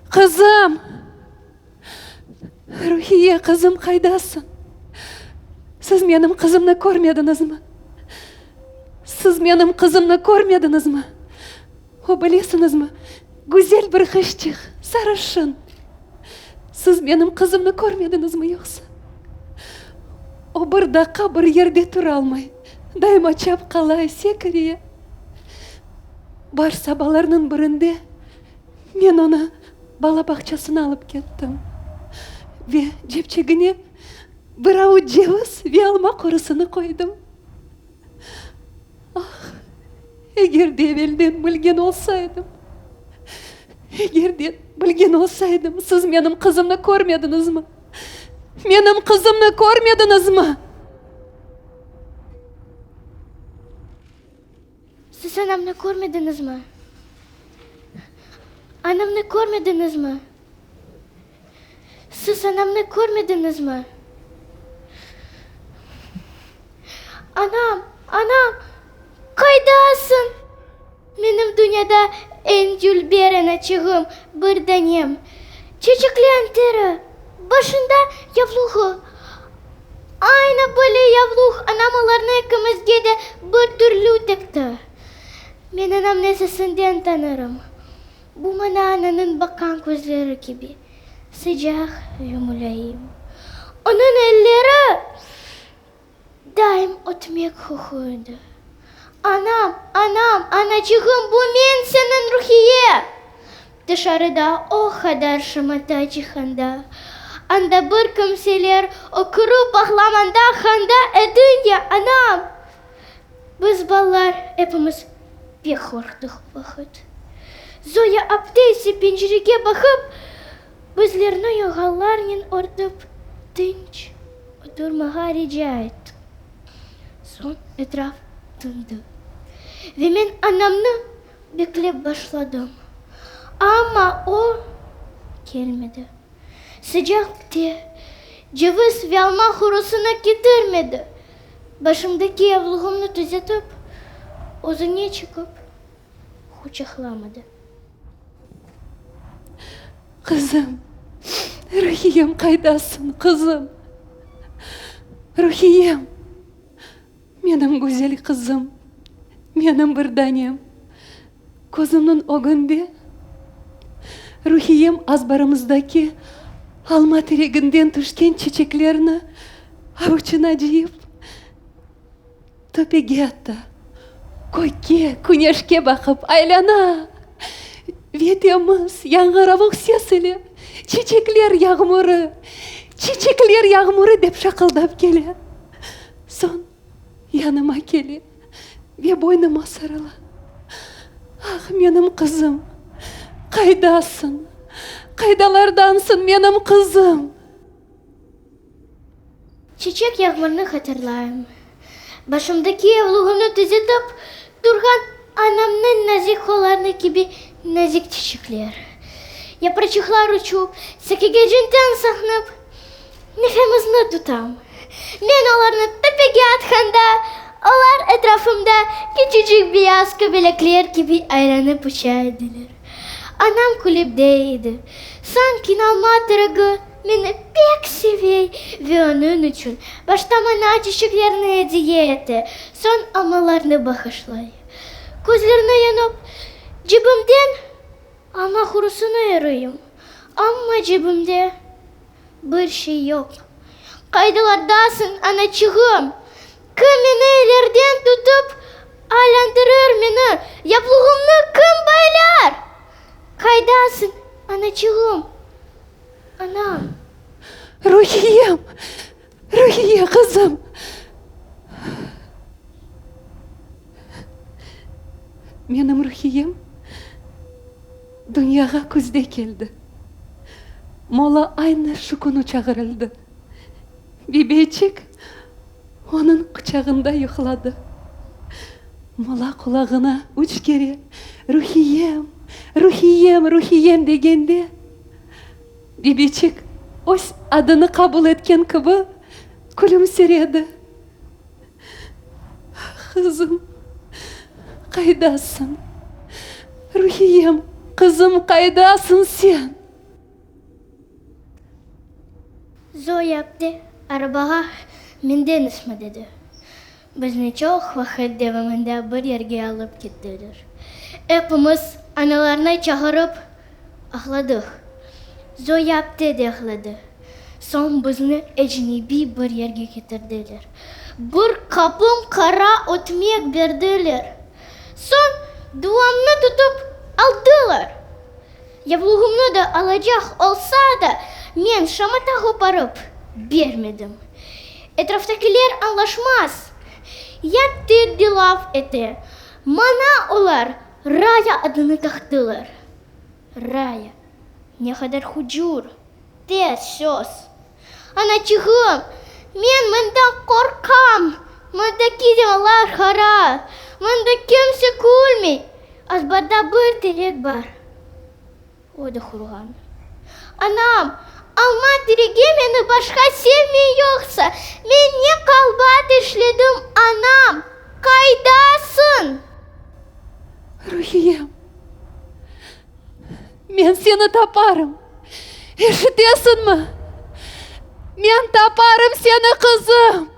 qızım! Ruhiye, qızım, qaydasıñ? Siz menim qızımnı körmediñizmi? Siz menim qızımnı körmediñizmi? O, bilesiñizmi, güzel bir qızçıq, sarışın. Siz menim qızımnı körmediñizmi yoqsa? O bir daqqa bir yerde turalmay, daima çapqalay, sekire. Bar sabalarnıñ birinde men onı bala bağçasına alıp kettim ve cepçegine bir avuç ceviz ve alma qorusını qoydım. Ah, eger de evelden bilgen olsaydım, eger de bilgen olsaydım, siz menim qızımnı körmediñizmi? Menim qızımnı körmediñizmi? Siz anamnı körmediñizmi? Anamnı körmediñizmi? Siz anamnı körmediñizmi? Anam, anam, qaydasıñ? Menim dünyada eñ dülber anaçığım, bir danem. Çeçeklen teri, başında yavluğı. Aynı böyle yavluq anam olarnı ekimizge de bir türlü tikti. Men anamnı sesinden tanırım. Bu maña ananıñ baqqan közleri kibi sıcaq ve mulâyim. Onıñ elleri daim ötmek qoquy edi. Anam, anam, anaçığım, bu men, seniñ Ruhiye! Tışarıda o qadar şamata cihanda, anda bir kimseler ökürip ağlamanda handa ediñ ya, anam! Biz balalar epimiz pek qorqtıq o vaqıt. Zoya apte ise pencerege baqıp, bizlerni yorğanlarnen örtip, tınç oturmağa rica etti. Soñ etraf tındı ve men anamnı beklep başladım. Amma o kelmedi. Sıcaq te, ceviz ve alma hurusını ketirmedi. Başımdaki yavluğımnı tüzetip, özüne çıqıp quçaqlamadı. Qızım, Ruhiyem, qaydasıñ, qızım? Ruhiyem, menim güzel qızım, menim bir danem, közümniñ ögünde Ruhiyem azbarımızdaki alma tereginden tüşken çeçeklerni avuçına cıyıp, Töpege atta, kökke, küneşke baqıp aylana ve temiz, yañğıravuq ses ile Çiçekler yağmurı, çiçekler yağmurı dep şaqıldap kele. Soñ yanıma kele ve boynuma sarıla. Ah, menim qızım, qaydasıñ, qaydalardansıñ, menim qızım? Çiçek yağmurnı hatırlayım. Başımdaki yavluğımnı tüzetip turğan anamnıñ nazik qollarını kibi nazik çiçekler. Yapraçıqlar uçup, sekige centen saqnıp, nefemizni tutam. Men olarnı töpege atqanda, olar etrafımda küçücik beyaz köbelekler kibi aylanıp uça ediler. Anam külip dey edi, Sanki alma teregi meni pek seve ve onıñ içün başta maña çiçeklerni ediye ete, soñ almalarnı bağışlay. Közlerini yumıp, cebimden alma hurusını eriyim, amma cebimde bir şey yoq. Qaydalardasıñ, anaçığım? Kim meni ellerden tutıp aylandırır meni, yaplığımnı kim baylar? Qaydasıñ, anaçığım, anam? Ruhiyem, Ruhiye qızım! Menim Ruhiyem dünyağa küzde keldi. Mola aynı şu künü çağırıldı. Bibiyçik onıñ quçağında yuqladı. Mola qulağına üç kere Ruhiyem, Ruhiyem, Ruhiyem degende, bibiyçik öz adını qabul etken kibi külümsiredi. Ah, qızım, qaydasıñ? Ruhiyem, qızım, qaydasıñ sen? Zoya apte arabağa. Menden ismi, dedi. Bizni çoq vaqıt devamında bir yerge alıp kettiler. Epimiz analarnı çağırıp ağladıq. Zoya apte de ağladı. Soñ bizni ecnebiy bir yerge ketirdiler. Bir qapım qara ötmek berdiler. Soñ duamnı tutıp aldılar. Yavluğımnı da alacaq olsa da, men şamata qoparıp bermedim. Etraftakiler añlaşmaz, ya tek de laf ete. Maña olar Raya adını taqtılar. Raya, ne qadar hucur, tez söz. Anaçığım, men mından qorqam, mındaki divarlar qara, mında kimse külmey, azbarda bir terek bar, o da quruğan. Anam, alma teregi meni başqa sevmey yoqsa, men ne qalbat işledim, anam, qaydasıñ? Ruhiyem, men seni taparım, eşitesiñmi? Men taparım seni, qızım!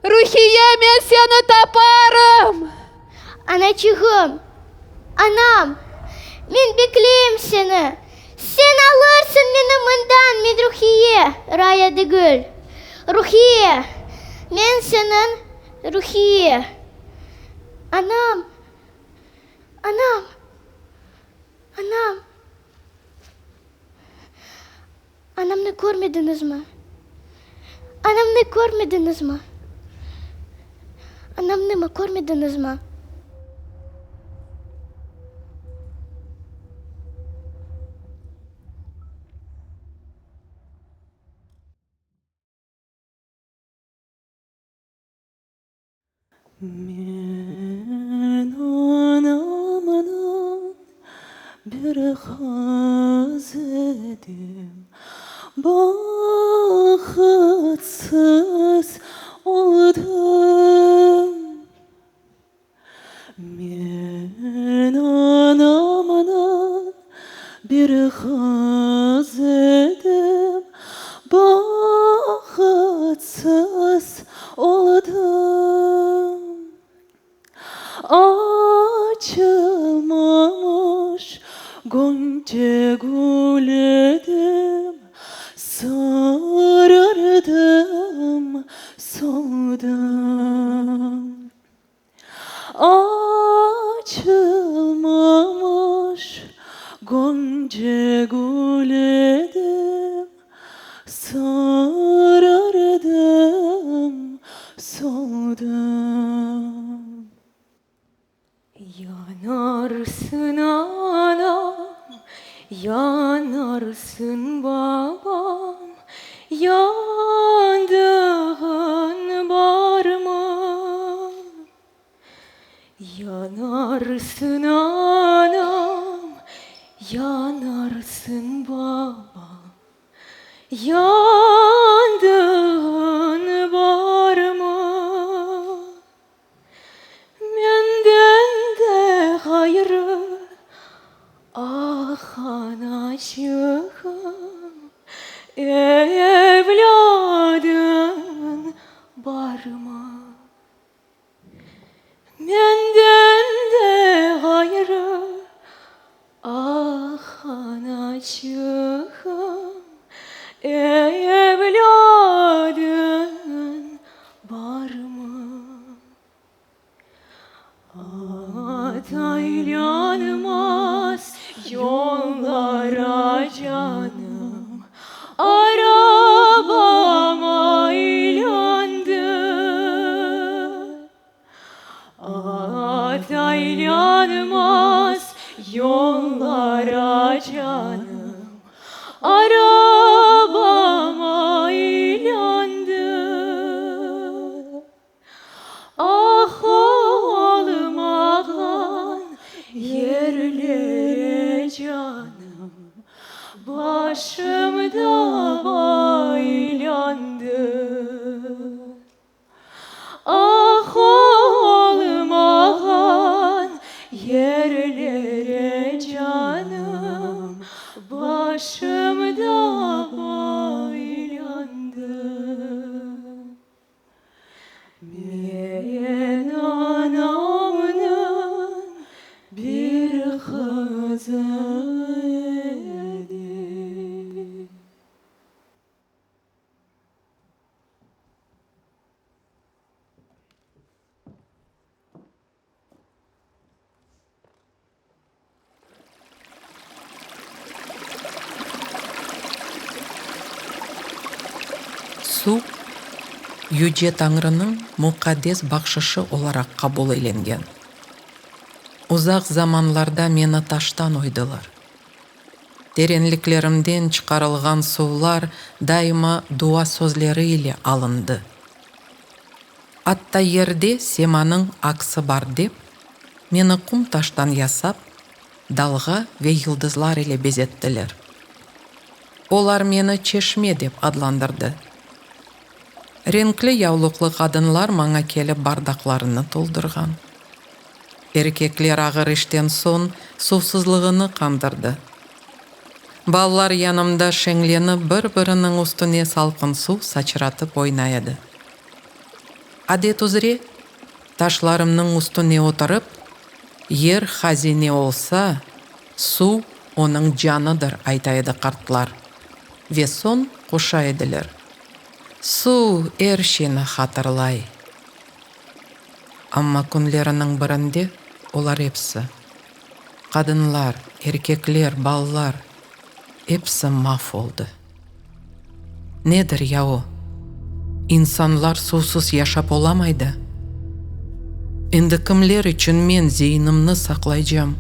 Ruhiye, men seni taparım! Anaçığım, anam, men bekleyim seni. Sen alırsıñ meni mından, men Ruhiye, Raya degil. Ruhiye, men seniñ Ruhiye. Anam, anam, anam. Anamnı körmediñizmi? Anamnı körmediñizmi? Anamnımı körmediñizmi? Men anamdan bir qız edim, Bahıtsız oldım. Men anamdan bir qız edim, Bahıtsız oldım. Açılmamış gonca gül edim, Sarardım, soldım. Açılmamış gonca gül edim, Sarardım, soldım. Yanarsın anam, yanarsın babam, Yandığın barmı? Yanarsın anam, yanarsın babam, Yandığın barmı? Menden de ğayrı, ah, anaçığım, evlâdıñ barmı? Menden de ğayrı, ah, anaçığım, evlâdıñ. Suv, Yüce Tañrınıñ muqaddes bahşışı olaraq qabul elengen. Uzaq zamanlarda meni taştan oydılar. Terenliklerimden çıqarılğan suvlar daima dua sözleri ile alındı. Atta yerde semanıñ aksi bar dep, meni qum taştan yasap, dalğa ve yıldızlar ile bezettiler. Olar meni çeşme dep adlandırdı. Renkli yavluqlı qadınlar maña kelip bardaqlarını toldurğan. Erkekler ağır işten soñ suvsuzlığını qandırdı. Balalar yanımda şeñlenip bir-biriniñ üstüne salqın suv saçratıp oynay edi. Adet üzre, taşlarımnıñ üstüne oturıp, yer hazine olsa, suv onıñ canıdır, ayta edi qartlar ve soñ qoşa ediler, Suv er şeyni hatırlay. Amma künleriniñ birinde olar episi, qadınlar, erkekler, balalar, episi mahv oldı. Nedir ya o? İnsanlar suvsız yaşap olamay da? Endi kimler içün men zeinimni saqlaycam?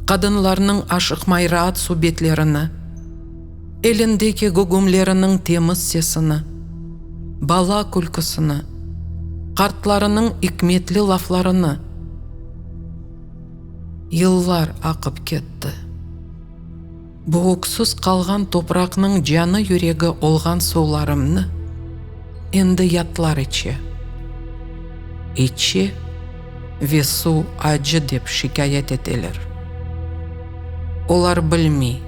Qadınlarnıñ aşıqmay raat subetlerini, elindeki gügümleriniñ temiz sesini, bala külküsini, qartlarınıñ ikmetli laflarını. Yıllar aqıp ketti. Bu öksüz qalğan topraqnıñ canı-yüregi olğan suvlarımnı endi yatlar içe. İçe ve suv acı dep şikâyet eteler. Olar bilmey,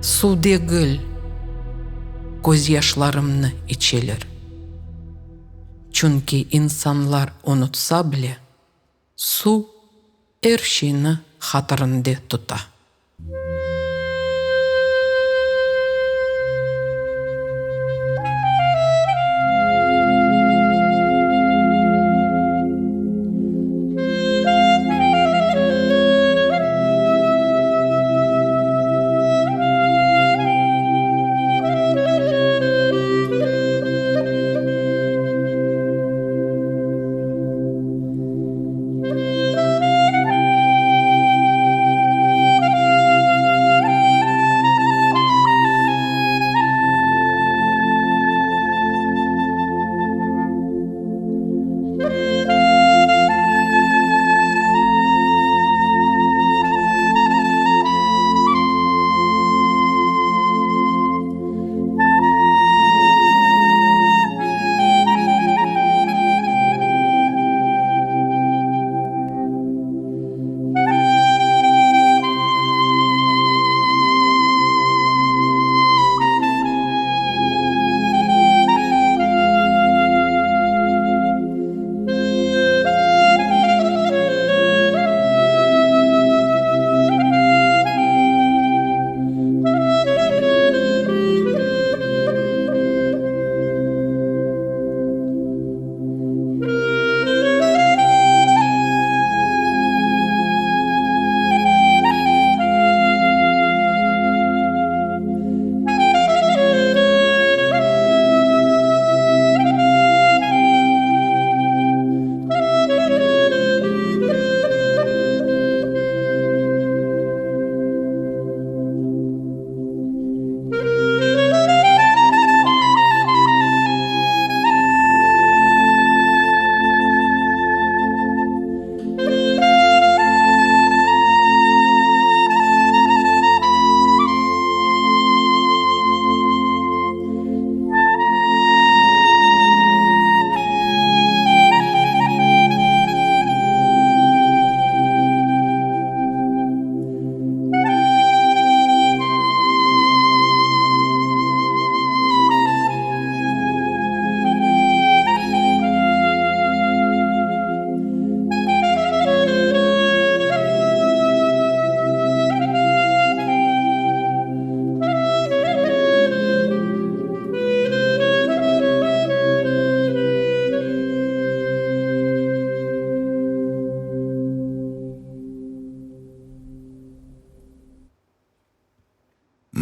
suv degil, közyaşlarımnı içeler. Çünki insanlar unutsa bile, Suv er şeyni hatırında tuta.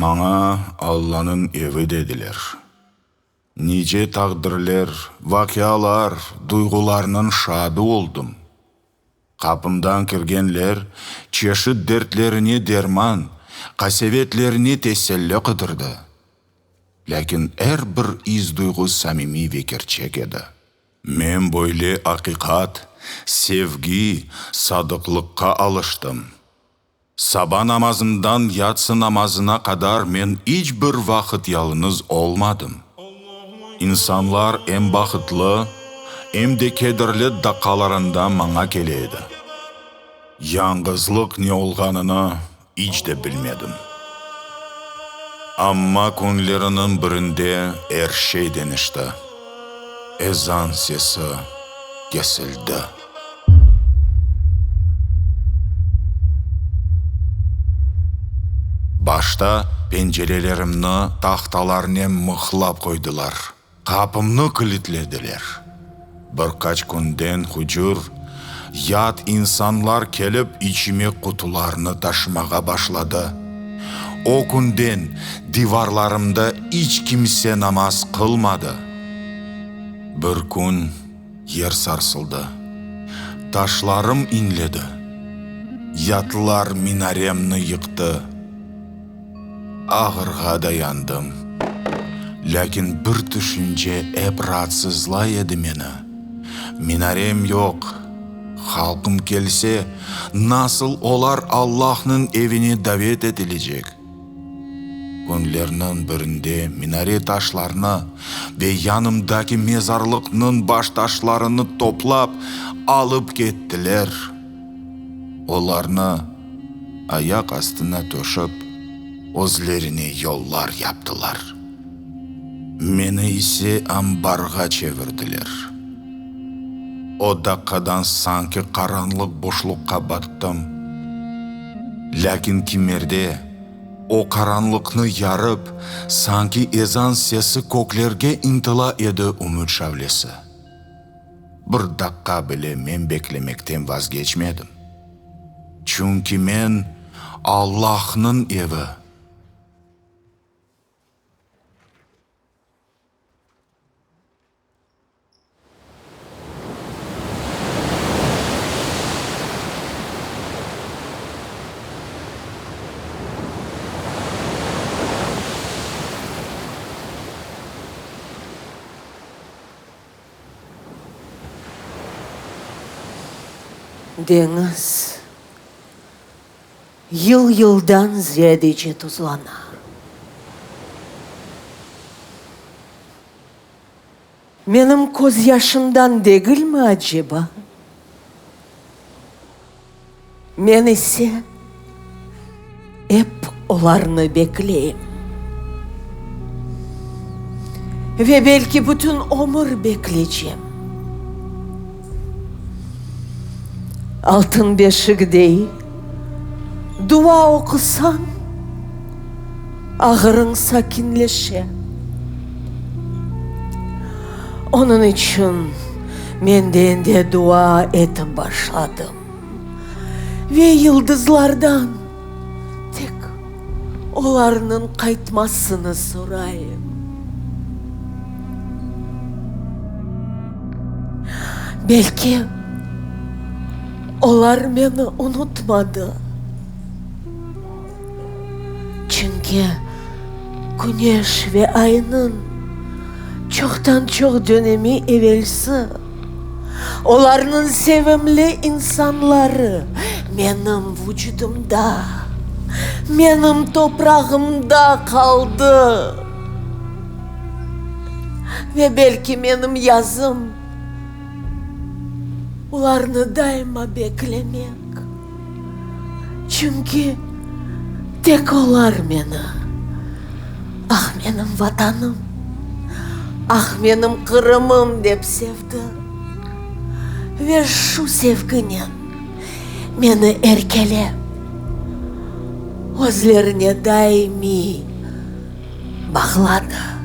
Maña Allanıñ evi dediler. Nice taqdirler, vaqialar, duyğularnıñ şaadı oldım. Qapımdan kirgenler çeşit dertlerine derman, qasevetlerine teselli qıdırdı. Lâkin er bir is-duyğu samimiy ve kerçek edi. Men böyle aqiqat, sevgi, sadıqlıqqa alıştım. Saba namazından yatsı namazına qadar men iç bir vaqıt yalıñız olmadım. İnsanlar em bahıtlı, em de kederli daqqalarında maña kele edi. Yañğızlıq ne olğanını iç de bilmedim. Amma künleriniñ birinde er şey deñişti. Ezan sesi kesildi. Başta pencerelerimni tahtalarnen mıhlap qoydılar, qapımnı kilitlediler. Bir qaç künden hucur, yat insanlar kelip içime qutularnı taşımağa başladı. O künden divarlarımda iç kimse namaz qılmadı. Bir kün Yer sarsıldı. Taşlarım iñledi. Yatlar minaremni yıqtı. Ağırğa dayandım. Lâkin bir tüşünce ep raatsızlay edi meni. Minarem yoq. Halqım kelse, nasıl olar Allahnıñ evine davet etilecek? Künlerniñ birinde minare taşlarını ve yanımdaki mezarlıqnıñ baştaşlarını toplap alıp kettiler. Olarnı ayaq astına töşip, özlerine yollar yaptılar. Meni ise ambarğa çevirdiler. O daqqadan sanki qaranlıq boşluqqa battım. Lâkin kimerde o qaranlıqnı yarıp, sanki ezan sesi köklerge ıntıla edi ümüt şavlesi. Bir daqqa bile men beklemekten vazgeçmedim. Çünki men Allahnıñ evi. Deñiz yıl-yıldan ziyadece tuzlana. Menim közyaşımdan degilmi aceba? Men ise ep olarnı bekleyim. Ve belki bütün ömür beklecem. Altın beşik dey, dua oqusañ, ağırıñ sakinleşe. Onıñ içün men de endi dua etip başladım ve yıldızlardan tek olarnıñ qaytmasını sorayım. Belki olar meni unutmadı. Çünki küneş ve aynıñ çoqtan-çoq dönemi evelsi olarnıñ sevimli insanları menim vucudımda, menim toprağımda qaldı. Ve belki menim yazım olarnı daima beklemek. Çünki tek olar meni, ah, menim Vatanım, ah, menim Qırımım dep sevdi ve şu sevginen meni erkelep, özlerine daimiy bağladı.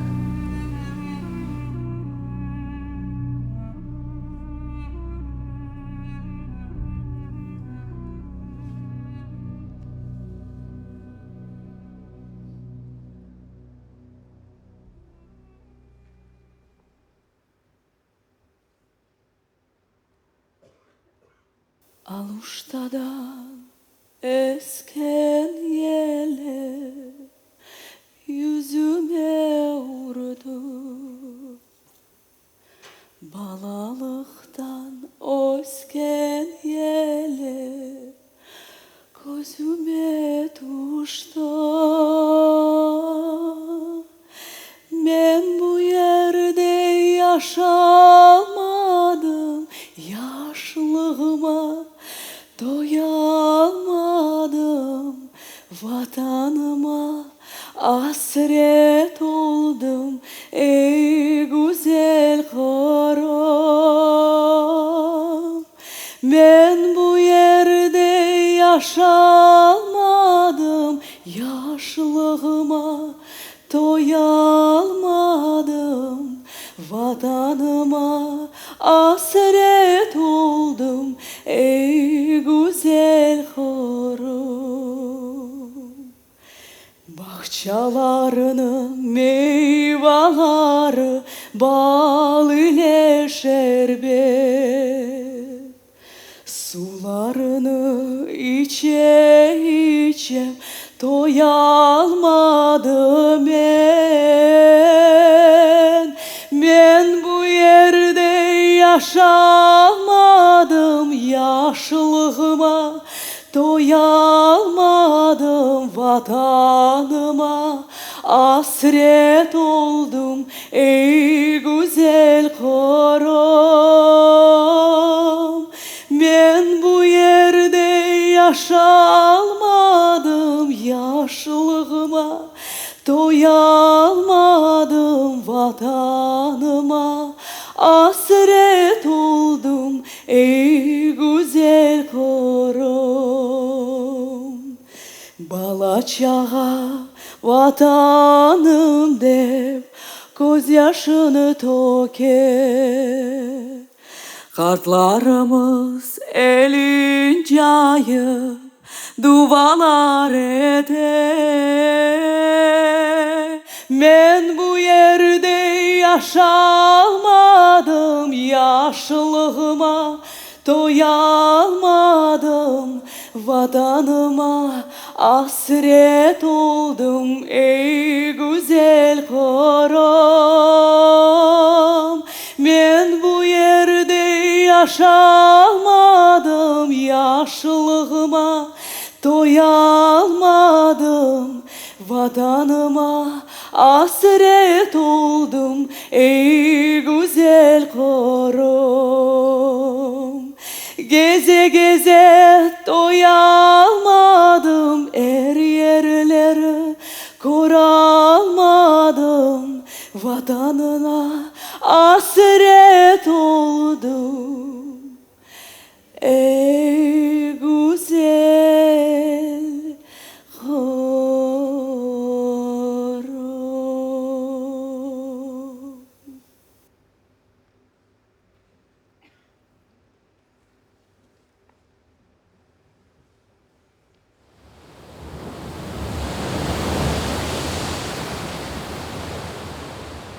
Aluştadan esken yeli yüzüme urdı. Balalıqtan ösken yeli közüme tüşti. Men bu yerde yaşalmadım, yaşlığıma toyalmadım, Vatanıma asret oldım, ey güzel Qırım. Men bu yerde yaşalmadım, yaşlığıma toyalmadım, Vatanıma asret oldım, ey güzel Qırım. Bağçalarnıñ meyvaları bal ile şerbet, Sularını içe-içe toyalmadım men. Men bu yerde yaşalmadım, yaşlığıma toyalmadım, Vatanıma asret oldım, ey güzel Qırım. Men bu yerde yaşalmadım, yaşlığıma toyalmadım, Vatanıma asret oldım, ey güzel Qırım. Bala-çağa Vatanım dep közyaşını töke. Qartlarımız elin cayıp duvalar ete. Men bu yerde yaşalmadım, yaşlığıma toyalmadım, Vatanıma asret oldım, ey güzel Qırım. Men bu yerde yaşalmadım, yaşlığıma toyalmadım, Vatanıma asret oldım, ey güzel Qırım. Geze-geze toyalmadım, er yerleri köralmadım, Vatanına asret oldım, ey güzel Qırım.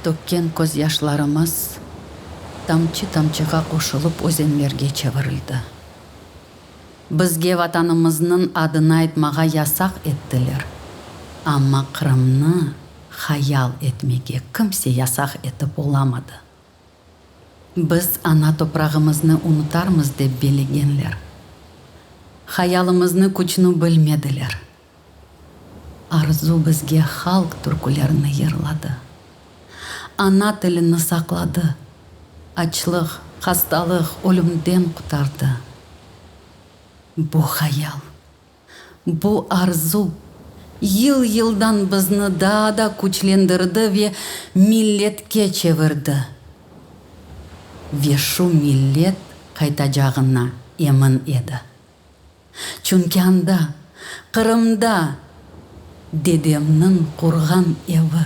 Tökken közyaşlarımız tamçı-tamçığa qoşulıp özenlerge çevirildi. Bizge Vatanımıznıñ adını aytmağa yasaq ettiler, amma Qırımnı hayal etmege kimse yasaq etip olamadı. Biz ana toprağımıznı unutarmız dep bellegenler. Hayalımıznı küçnü bilmediler. Arzu bizge halq türkülerini yırladı. Ana tilini saqladı, açlıq, hastalıq, ölümden qutardı. Bu hayal, bu arzu yıl-yıldan bizni daa da küçlendirdi ve milletke çevirdi. Ve şu millet qaytacağına emin edi. Çünki anda, Qırımda, dedemniñ qurğan evi,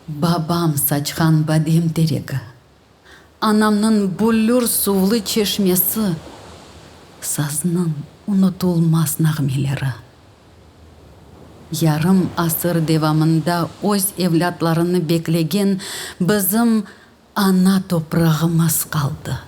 babam saçqan badem teregi, anamnıñ büllür suvlı çeşmesi, saznıñ unutulmaz nağmeleri. Yarım asır devamında öz evlâtlarını beklegen bizim Ana toprağımız qaldı.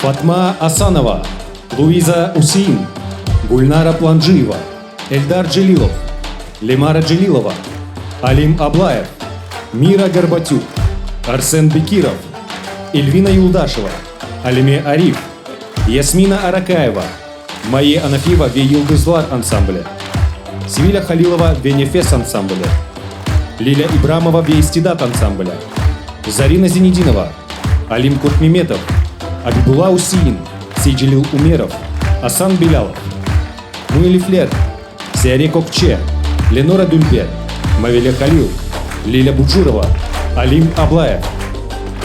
Fatma Asanova, Luiza Usein, Gülnara Plancıyeva, Eldar Celilov, Lemara Celilova, Alim Ablayev, Mira Gorbatük, Arsen Bekirov, Elvina Yuldaşeva, Alime Arif, Yasmina Arakayeva, Maye Anafiyeva ve Yıldızlar ansambli, Sevilâ Halilova ve Nefes ansambli, Lilâ İbramova ve İstidat ansambli, Zarina Zinedinova, Alim Kurtmemetov, Abibulla Usein, Seycelil Umerov, Asan Bilâlov. Müellifler, Seyare Kökçe, Lenora Dülber, Mavile Halil, Lilâ Bucurova, Alim Ablayev.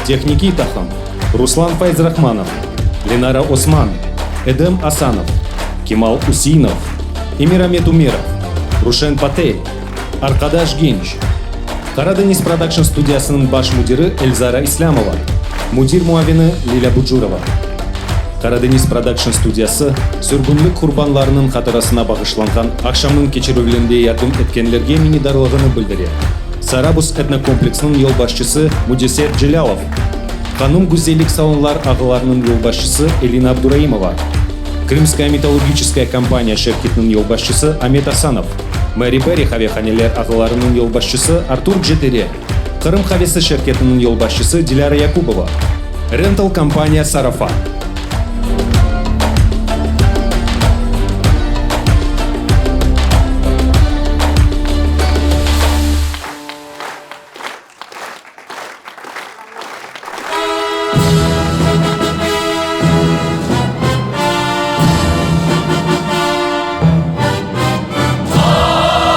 Tehnikiy taqım, Ruslan Fayzrahmanov, Lenara Osman, Edem Asanov, Kemal Useinov, Emiramet Umerov, Ruşen Patel, Arqadaş Genç. Qaradeñiz Prodakşn studiyasınıñ baş müdiri Elzara İslâmova, müdir muavini Lilâ Bucurova. Qaradeñiz Prodakşn studiyası sürgünlik qurbanlarınıñ hatırasına bağışlanğan aqşamnıñ keçirilüvinde yardım etkenlerge minnetdarlığını bildire. Sarabuz etnokompleksiniñ yolbaşçısı Müdeser Celâlov, Hanum güzellik salonlar ağlarınıñ yolbaşçısı Elina Abduraimova, Krımskaya metallurgiçeskaya kompaniya şirketiniñ yolbaşçısı Amet Asanov, Mary Berry qavehaneler ağlarınıñ yolbaşçısı Artur Cetere, Qırım qavesi şirketiniñ yolbaşçısı Dilâra Yakubova, Rental kompaniya Sarafa.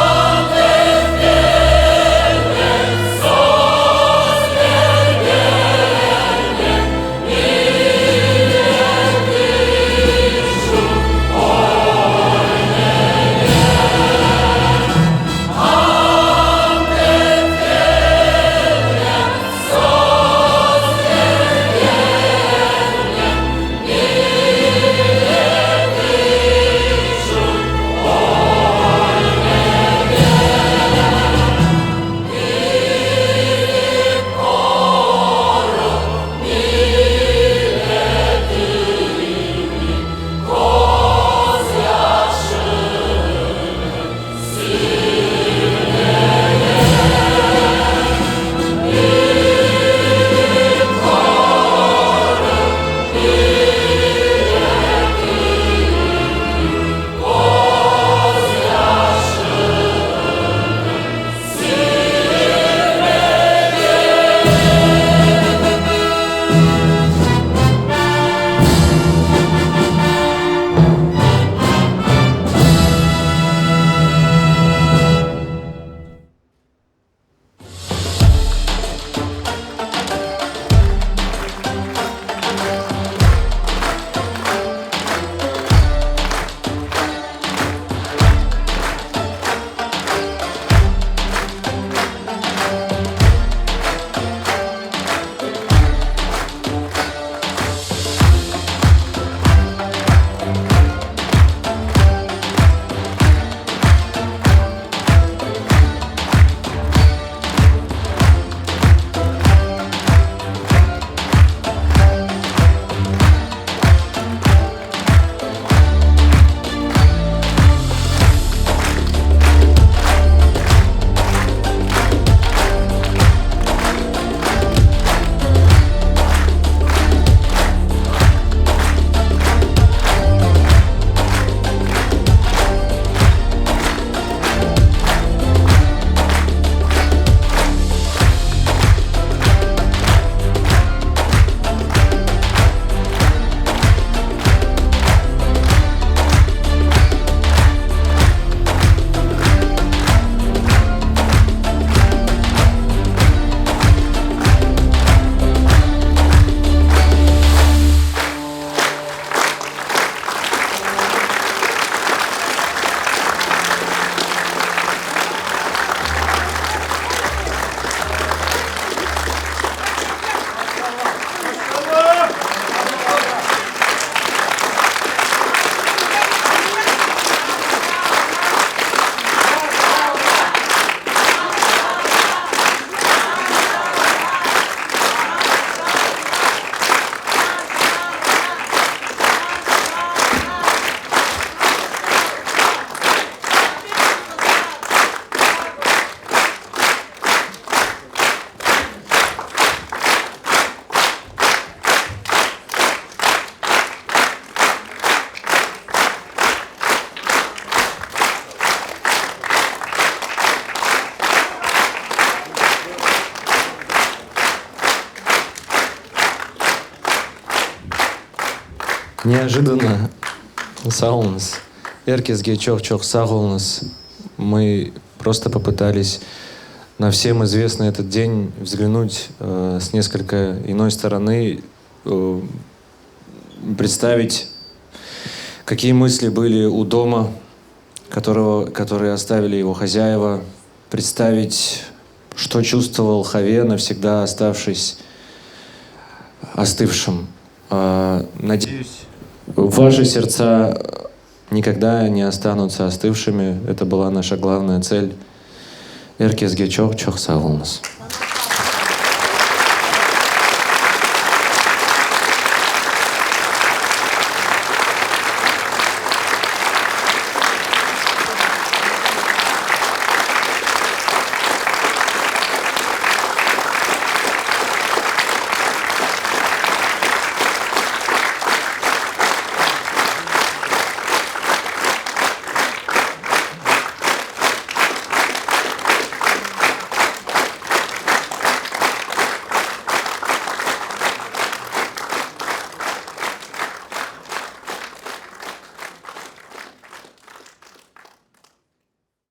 Ant etkenmen, söz bergenmen, milletime. Neojıdanno. Sağ oluñız. Er kesge çoq-çoq sağ oluñız. Мы просто попытались на всем известный этот день взглянуть с несколько иной стороны, представить, какие мысли были у дома, которого, которые оставили его хозяева, представить, что чувствовал Хаве, навсегда оставшись остывшим. Надеюсь, ваши сердца никогда не останутся остывшими. Это была наша главная цель. Er kesge çoq çoq sağ oluñız.